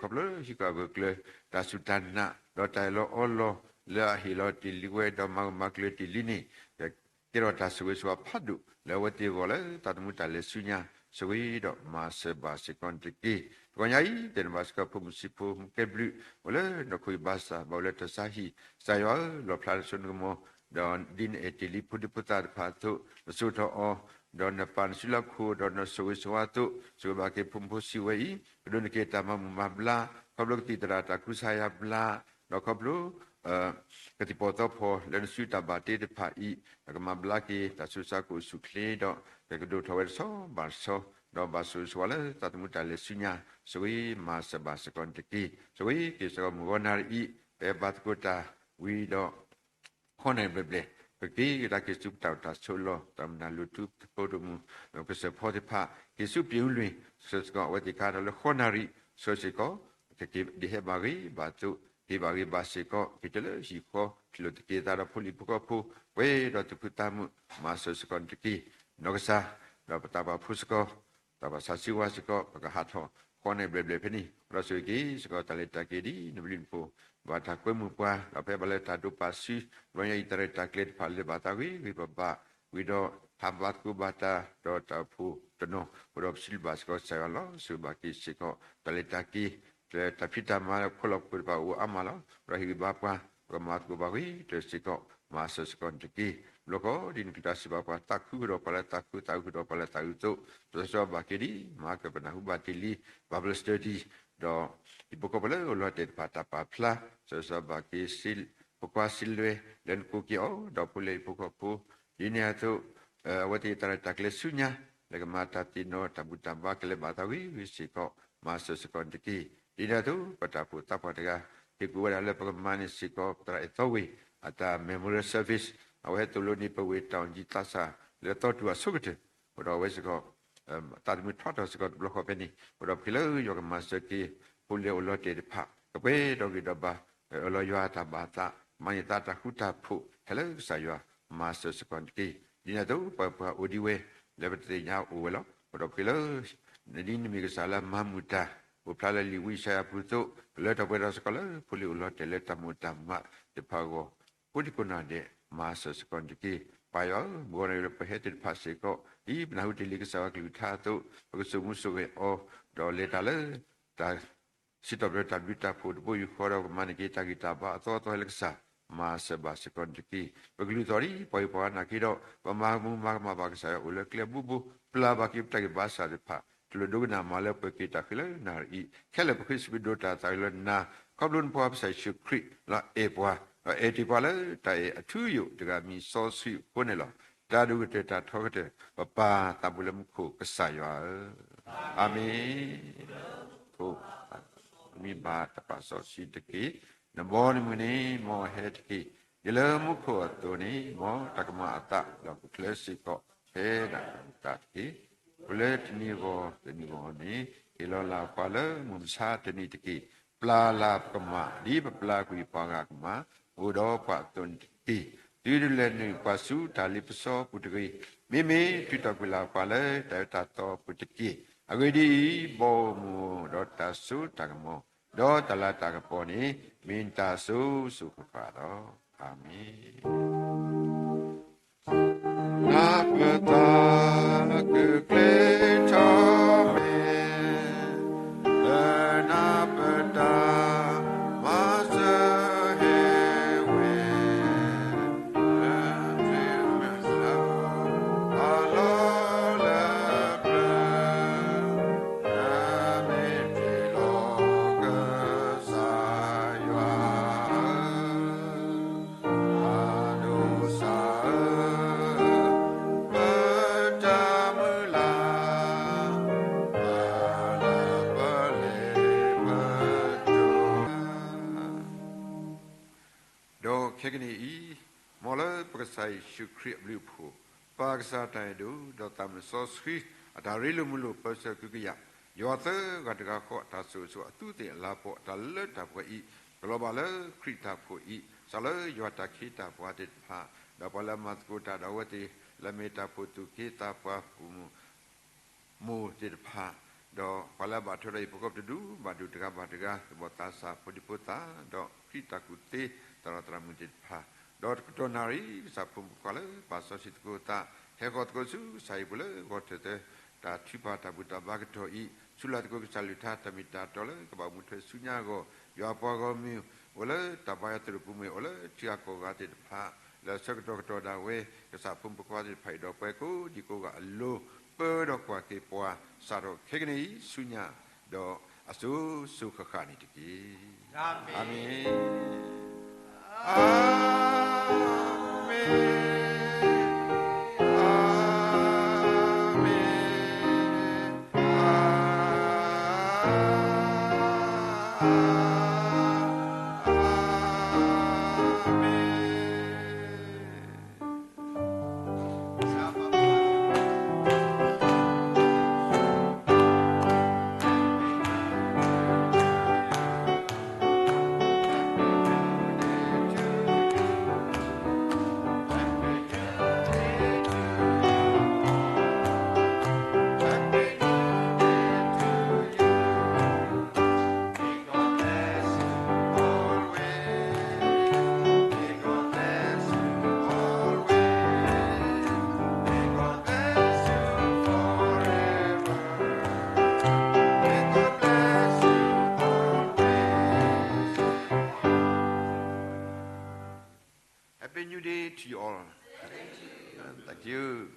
ခီဖျိဟံၣ်ဃီအဂၢၢ်အကျၢၤ တၢ်စူၢ်တၢ်နာ် ဒီးတၢ်အၢၣ်လီၤအီလီၤ လၢအဟ့ၣ်လီၤတ့ၢ်လံဝဲ ဒီးမၤဂၢၢ်မၤကျၢၤတ့ၢ်လံန့ၣ် ကဲထီၣ်တၢ်ဆိၣ်ဂ့ၤဆိၣ်ဝါဖးဒိၣ် လၢအဝဲသ့ၣ်အဂီၢ်လၢသးသမူတၢ်လဲၤဆူညါ, ဆိၣ်ဂ့ၤဒီးမၤစၢၤဘၣ်စ့ၢ်ကီးန့ၣ်တက့ၢ်. တဂီၤညါအံၤ တဲန့ၢ်ဘၣ်စ့ၢ်ကီးဖိမုၣ်ဆံးဖိမုၣ်ကဲဘျုး အိၣ်လၢနီၢ်ခိအံၤဘၣ်ဆၣ် ဘၣ်အိၣ်လၢတၢ်ဆါဟံၣ်, ကစၢ်ယွၤဧၢ, လီၣ်ဖျါနဆိနကမီၤ, ဒီးဒ်နအဲၣ်တ့ၢ်လံဖိဒံဖိသၣ်တဖၣ်အသိး နဆိၣ်ထီၣ်အီၤ, ဒီးနပာ်နစုလၢခိၣ် ဒီးနဆိၣ်ဂ့ၤဆိၣ်ဝါအသိး ဆိၣ်ဂ့ၤဘၣ်က့ၤဖိမုၣ်ဖိဆံးဝဲအံၤ ကဒိးန့ၢ်က့ၤတၢ်မၤမုာ်မၤဘျါ, ခီဖျိကသံၣ်သရၣ်တၢ်ကူစါယါဘျါ, ဒီးခီဖျိ ကသံၣ်ပီၣ်သီဖီၣ်လၢနစုတၢ်ဘၣ်တ့တဖၣ်အံၤ နကမၤဘျါက့ၤ တၢ်ဆူးတၢ်ဆါကအိၣ်ဆူၣ်အိၣ်ချ့ဒီး ကကဒိၣ်ထီၣ်ဝဲတဆီဘၣ်တဆီ, ဒီးဘၣ်ဆိၣ်ဂ့ၤဆိၣ်ဝါလၢသးသမူတၢ်လဲၤဆူညါ, ဆိၣ်ဂ့ၤမၤစၢၤဘၣ်စ့ၢ်ကီးန့ၣ်တက့ၢ်. ဆိၣ်ဂ့ၤက့ၤစ့ၢ်ကီးမုၢ်ဂီၤနၣ်ရံၣ်အံၤ ဖဲဘၣ်သကိးတၢ်ဝံၤဒီး ဃီနၣ်ရံၣ်ဘျဲၣ်ဘျဲၣ် ပက့ၤကဒါက့ၤဆူပတၢ်အိၣ်တၢ်ဆိးလီၢ် တၢ်မုၢ်နၢ်လိၤထူသကိးတမူ ကစၢၢ်ဖီသ့ၣ်တဖၣ် က့ၤဆူပၠ့ၣ်အူလွံၢ် ဆှၢစ့ၢ်ကီးအဝဲသ့ၣ်ခါဒီးလၢဃီနၣ်ရံၣ် ဆှၢစ့ၢ်ကီး ကက့ၤဒ်ဟဲဘၣ်ဂ့ၤဘၣ်သိး က့ၤဘၣ်ဂ့ၤဘၣ်စ့ၢ်ကီး က့ၤတုၤလၢဟံၣ်ဃီ ထံၣ်လိာ်သကိးသးဒီးဖိလံၤဖိဃီဖိ ပှဲၤဒီးသူၣ်ခုသးမုာ် မၤစၢၤစ့ၢ်ကီးန့ၣ်တက့ၢ်. နီၢ်ကစၢ် ဒီးပသးပှၢ်ဖိစ့ၢ်ကီး သးပှၢ်ဆါစံဝါစ့ၢ်ကီး ပကဟးထီၣ်ဃီနၣ်ရံၣ်ဘျဲၣ်ဘျဲၣ်ဖဲန့ၣ် ဒီးဆိၣ်ဂ့ၤက့ၤစ့ၢ်ကီးတၢ်လဲၤတၢ်က့ၤဒ်နဘျုးနဖှိၣ် ဘၣ်တၢ်ကွဲမုာ်ပှၤ ဒီးဖဲဘၣ်လၢတၢ်ဒိးပာ်စု တဘျီညါအံၤတၢ်ရဲၣ်တၢ်ကျဲၤတဖၣ်လဲၤဘၣ်သးဂ့ၤဂ့ၤဘၣ်ဘၣ် ဝံၤဒီးဟးဘၣ်သကိးဘၣ်တၢ် ဒီးတၢ်အိၣ်ဖှိၣ် တနီၤ, အဃိဒီးပစံးဘျုးဘၣ်စ့ၢ်ကီးကစၢ်ယွၤလီၤ. စံးဘျုးဘၣ်က့ၤစ့ၢ်ကီး တၢ်လဲၤတၢ်က့ၤ လၢတၢ်ဖံးတၢ်မၤလၢဖီလီၢ်ပူၤတဖၣ်အိၣ်အါမးလီၤ. ဒီးဟ့ၣ်ဂံၢ်ဘါပှၤ ပကမၤသကိးဘၣ်ဝံၤတၢၢ်စ့ၢ်ကီး မၤစၢၤစ့ၢ်ကီးန့ၣ်တက့ၢ်. ဘျီဃီဒ်နကလုၢ်တၢ်စံးဘၣ်ပှၤ သးခုဃုာ်ဒီးပှၤလၢသးခု သးခုဃုာ်ဒီးပှၤလၢသးခုအသိး, စီၤစီၤဘၣ်က့ၤဒ် မၤကပနၢ်ဟူဘၣ်တ့ၢ်လံ Bible study ဒီး ဟံၣ်ဖိဃီဖိလၢအိၣ်လီၤတဲာ်တဖၣ်တၢ်ပာ်ဖျါ, စီၤစီၤဘၣ်က့ၤ ဖိခွါစံးလွဲ လၢနကိးက့ၤအီၤ ဒီးဖိလၢဟံၣ်ဖိဃီဖိ ဒ်န့ၣ်အသိး အဝဲသ့ၣ်တၢ်ရဲၣ်တၢ်ကျဲၤဆူညါ လၢကမၤတၢ်သ့ၣ်နီၣ်တၢ်ဘူၣ်တၢ်ဘါကလဲၤဘၣ်သးဝံၤဝံၤစ့ၢ်ကီး မၤစၢၤစ့ၢ်ကီးန့ၣ်တက့ၢ်. ဒ်န့ၣ်အသိး ပတၢ်အိၣ်ဖှိၣ်သးပှၢ်တဂၤ ဟ့ၣ်ကူၣ်ဝဲဒၣ်လၢပကမၤန့ၢ်စ့ၢ်ကီး သရၣ်အဲၣ်သီဝ့ၢ် အတၢ် memorial service အဝဲဟဲသိၣ်လိန့ၢ်ပဝ့ၢ်တၢ်အီၣ်ကၠံသးစၢ် လၢသီတူၢ်အဆိကတၢၢ်, အဃိဒီးအဝဲစ့ၢ်ကီး သးသမူထီထီၣ်စ့ၢ်ကီးတဘျီဃီဖဲန့ၣ်, အဃိဒီးပဃ့လၢယွၤကမၤစၢၤက့ၤ ဖိလံၤအိၣ်လီၤတဲာ်တဖၣ် ကပှဲၤဒီးဂ့ၢ်ဒီးဘၣ် အၢၣ်လီၤယွၤတၢ်ဘၣ်သး မၤန့ၢ်သးတၢ်ဃူတၢ်ဖိး ဟဲလၢကစၢ်ယွၤ မၤစၢၤစ့ၢ်ကီးန့ၣ်တက့ၢ်. ဒ်န့ၣ်အသိး ပှၤပှၤအိၣ်ဒံးဝဲ လၢပတသ့ၣ်ညါအိၣ်ဝဲလီၤ. အဃိဒီးပဃ့လၢ နဒ်နမ့ၢ်ကစၢ်လၢအမၤမုာ်တၢ် အိၣ်ဖျါလၢလံာ်ဝံယၡါယၤအပူၤအသိး ကလၢထီၣ်ပှဲၤထီၣ်စ့ၢ်ကီးလၢဖိလံၤအိၣ်လီၤတဲာ်လၢတၢ်မိၣ်တၢ်မးသ့ၣ်တဖၣ်အဂီၢ် ကိးဒံကိးနီၢ်ဒဲး မၤစၢၤစ့ၢ်ကီးန့ၣ်တက့ၢ်. ပၢ်ယွၤဧၢ, မုၢ်ဂီၤန့ၣ်ဒီးပဟဲသ့ၣ်တဖၣ်စ့ၢ်ကီး ဒ်ပနၢ်ဟူတ့ၢ်လံကစၢ်ယွၤကလုၢ်ကထါအသိး ပကစိာ်မူစိာ်ဂဲၤအီၤ ဒီးလဲၤတၢ်လၢ တၢ် စံးထီၣ်ပတြၢၤတၢ်ဘျုးတၢ်ဖှိၣ်တဘိယူၢ်ဃီဒီး ကမၤန့ၢ်က့ၤတၢ်ဂံၢ်တၢ်ဘါအသီအသီဟဲလၢကစၢ် မၤစၢၤဘၣ်စ့ၢ်ကီးန့ၣ်တက့ၢ်. ပကလုၢ်သီၣ်ဒ်ပှၤဂ့ၤပှၤဝါနာ်က့ဒီး ပမၤမူမၤကမၣ်ဘၣ်ကစၢ်ယွၤအိၣ်လၢကျဲအဘိဘိ ပျၢ်ဘၣ်က့ၤပတၢ်ဂံၢ်ဘါစၢ်သ့ၣ်တဖၣ် တလိၣ်ဒိကနၣ်မၤလၢပှဲၤက့ၤတၢ်ဃ့လၢနၣ်ရံၣ်အံၤ ခဲလၢာ်ပဃ့စပံးဒိၣ်တၢ်သးဝံၤလၢနၤ ခီဖျိနဖိကစၢ်ယ့ၣ်ၡူးခရံာ်လၢအအဲၣ်ပှၤ ဒီးအဲၣ်တ့ၢ်ပှၤလၢတၢ်အဲၣ်အထူအယိာ်တဂၤမံၤစီဆှံအဃိန့ၣ်လီၤ. တၢ်ဒိၣ်ကတၢၢ်တၢ်ထီကတၢၢ် ပပၢ်သးဘိလၢမူခိၣ်ကစၢ်ယွၤဧၢ, အၤမ့ၣ်. မ့ၢ်ဘၣ်တၢ်ပာ်စီဆှံတက့ၢ်. နဘီနမုၢ်န့ၣ် မ်အဟဲတက့ၢ်. ဒ်လၢမူခိၣ်အသိးန့ၣ် မ်တၢ်ကမၣ်အသးဒီးပူၤဖျဲးစ့ၢ်ကီး ဖဲဒၣ်ပတၢ်တက့ၢ်. အိၣ်လၢတနံၤအဂီၢ်တနံၤအဂီၢ်န့ၣ် ဟ့ၣ်လီၤလၢ်ပှၤလၢမုၢ်မဆါတနံၤတက့ၢ်. ပျၢ်လၢ်ပကမၣ် ဒ်ပပျၢ်ကွံာ်ပှၤဂၤအကမၣ် အိၣ်ဒီးပှၤအသိးန့ၣ်တက့ၢ်. သုတလဲၤနုာ်ပှၤဆူတၢ်လ့ပစီပူၤတဂ့ၤ. မ့မ့ၢ်ထုးထီၣ်ကွံာ်လၢ်ပှၤလၢတၢ်အၢတၢ်သီပူၤတက့ၢ်. အဂ့ၢ်ဒ်အံၤ, ဘီမုၢ်ဒီးတၢ်စိတၢ်ကမီၤ ဒီးတၢ်လၤတၢ်ကပီၤန့ၣ် မ့ၢ်နတၢ်စိၤစိၤဃၣ်ဃၣ်လီၤ. အၤမ့ၣ်. နၢ်ပၢၢ်သးကကျ့ထီၣ်ဝဲ လၢနၢ်ပၢၢ်တၢ်မၤစၢၤဟဲဝဲ လၢနမ့ၢ်အလီၢ်လၢပျၢၤ နမ့ၢ်တ့ၢ်လီၤကစၢ်ယွၤဧၢ, အဒိၣ်ကစၢ်ဧၢ, ပတၢ်မုၢ်လၢ် ပလၢပလဲၤပက ဒီးခဲကနံၣ်အံၤ, မ်လၢပကစၢ်ယ့ၣ်ၡူးခရံာ်အဘျုးအဖှိၣ်, ပၢ်ကစၢ်တၢ်အဲၣ်ဒိၣ်, ဒီးသးမုၢ်စီဆှံ, အတၢ်ရ့လိာ်မုာ်လိာ်ပၢဆှၢကုကယာ်, ယွၤသၢဂၤတဂၤဃီအတၢ်ဆိၣ်ဂ့ၤဆိၣ်ဝါ အသူးသ့ၣ်အလၤကပီၤ တၢ်လၢတၢ်ပှဲၤအံၤ, ကလီၤဘၣ်လၢခရံာ်တၢ်အိၣ်ဖှိၣ်အံၤ, စးလၢယွၤတၢ်ခ့တၢ်ပှၤသ့ၣ်တဖၣ်, ဒီးပှၤလၢအမၤသကိးတၢ်ဒီးအဝဲသ့ၣ်, လၢအမ့ၢ်တၢ်အိၣ်ဖှိၣ်သူၣ်က့သးပှၢ် ပူၤမုၢ် မိၢ်သ့ၣ်တဖၣ်, ဒီးပှၤလၢအဘၣ်ထွဲဒီးဟံၣ်ဖိဃီဖိတဒူၣ်ဘၣ်ဒူၣ် တဂၤဘၣ်တဂၤ, သူၣ်ဘီၣ်သးစၢ် ဖိဒံဖိသၣ်, ဒီးခရံာ်တၢ်ကူၣ်သ့ သရၣ်သရၣ်မုၣ်သ့ၣ်တဖၣ်, ဒီးတကတီၢ်နၣ်ရံၣ် ကစၢ်ဖိမုၣ်ဖိခွါလၢပာ်စီဆှံသကိးသး, ဟဲဃီၤသကိးဆူကစၢ်ဟံၣ်ပူၤလၢဂီၤထၢၣ်သၢ တၢ်ထုကဖၣ်တၢ်ဘူၣ်တၢ်ဘါကတီၢ်အံၤ, ဆူလၢသကိးကစၢ်လုၢ်ထါ တၢ်မ့ၢ်တၢ်တီလၢကဘၣ်အိၣ်မူထွဲဆူညါအဂီၢ်, ယွၤအပှၤဂီၢ်မုၢ် အိၣ်လၢတၢ်ဘါယွၤသရိာ်ပူၤမ့ၢ် အိၣ်လၢထံဂၤကီၢ်ဂၤသ့ၣ်တဖၣ်, လၢဆၢကတီၢ်ကတီၢ်ဒၣ်ဝဲ ကစၢ်ဖိမုၣ်ဖိခွါသ့ၣ်တဖၣ်အံၤဒီးပှၤကိးဒံကိးဂၤအလိၤ, ပၢဒီးကွၢ်က့ၤပှၤ စးထီၣ်ခဲကနံၣ်အံၤဆူညါ, ဒီးအစိၤစိၤဃၣ်ဃၣ်န့ၣ်တက့ၢ်. အၤမ့ၣ်, အၤမ့ၣ်, အၤမ့ၣ်, အၤမ့ၣ်. Happy New Day to you all. Thank you.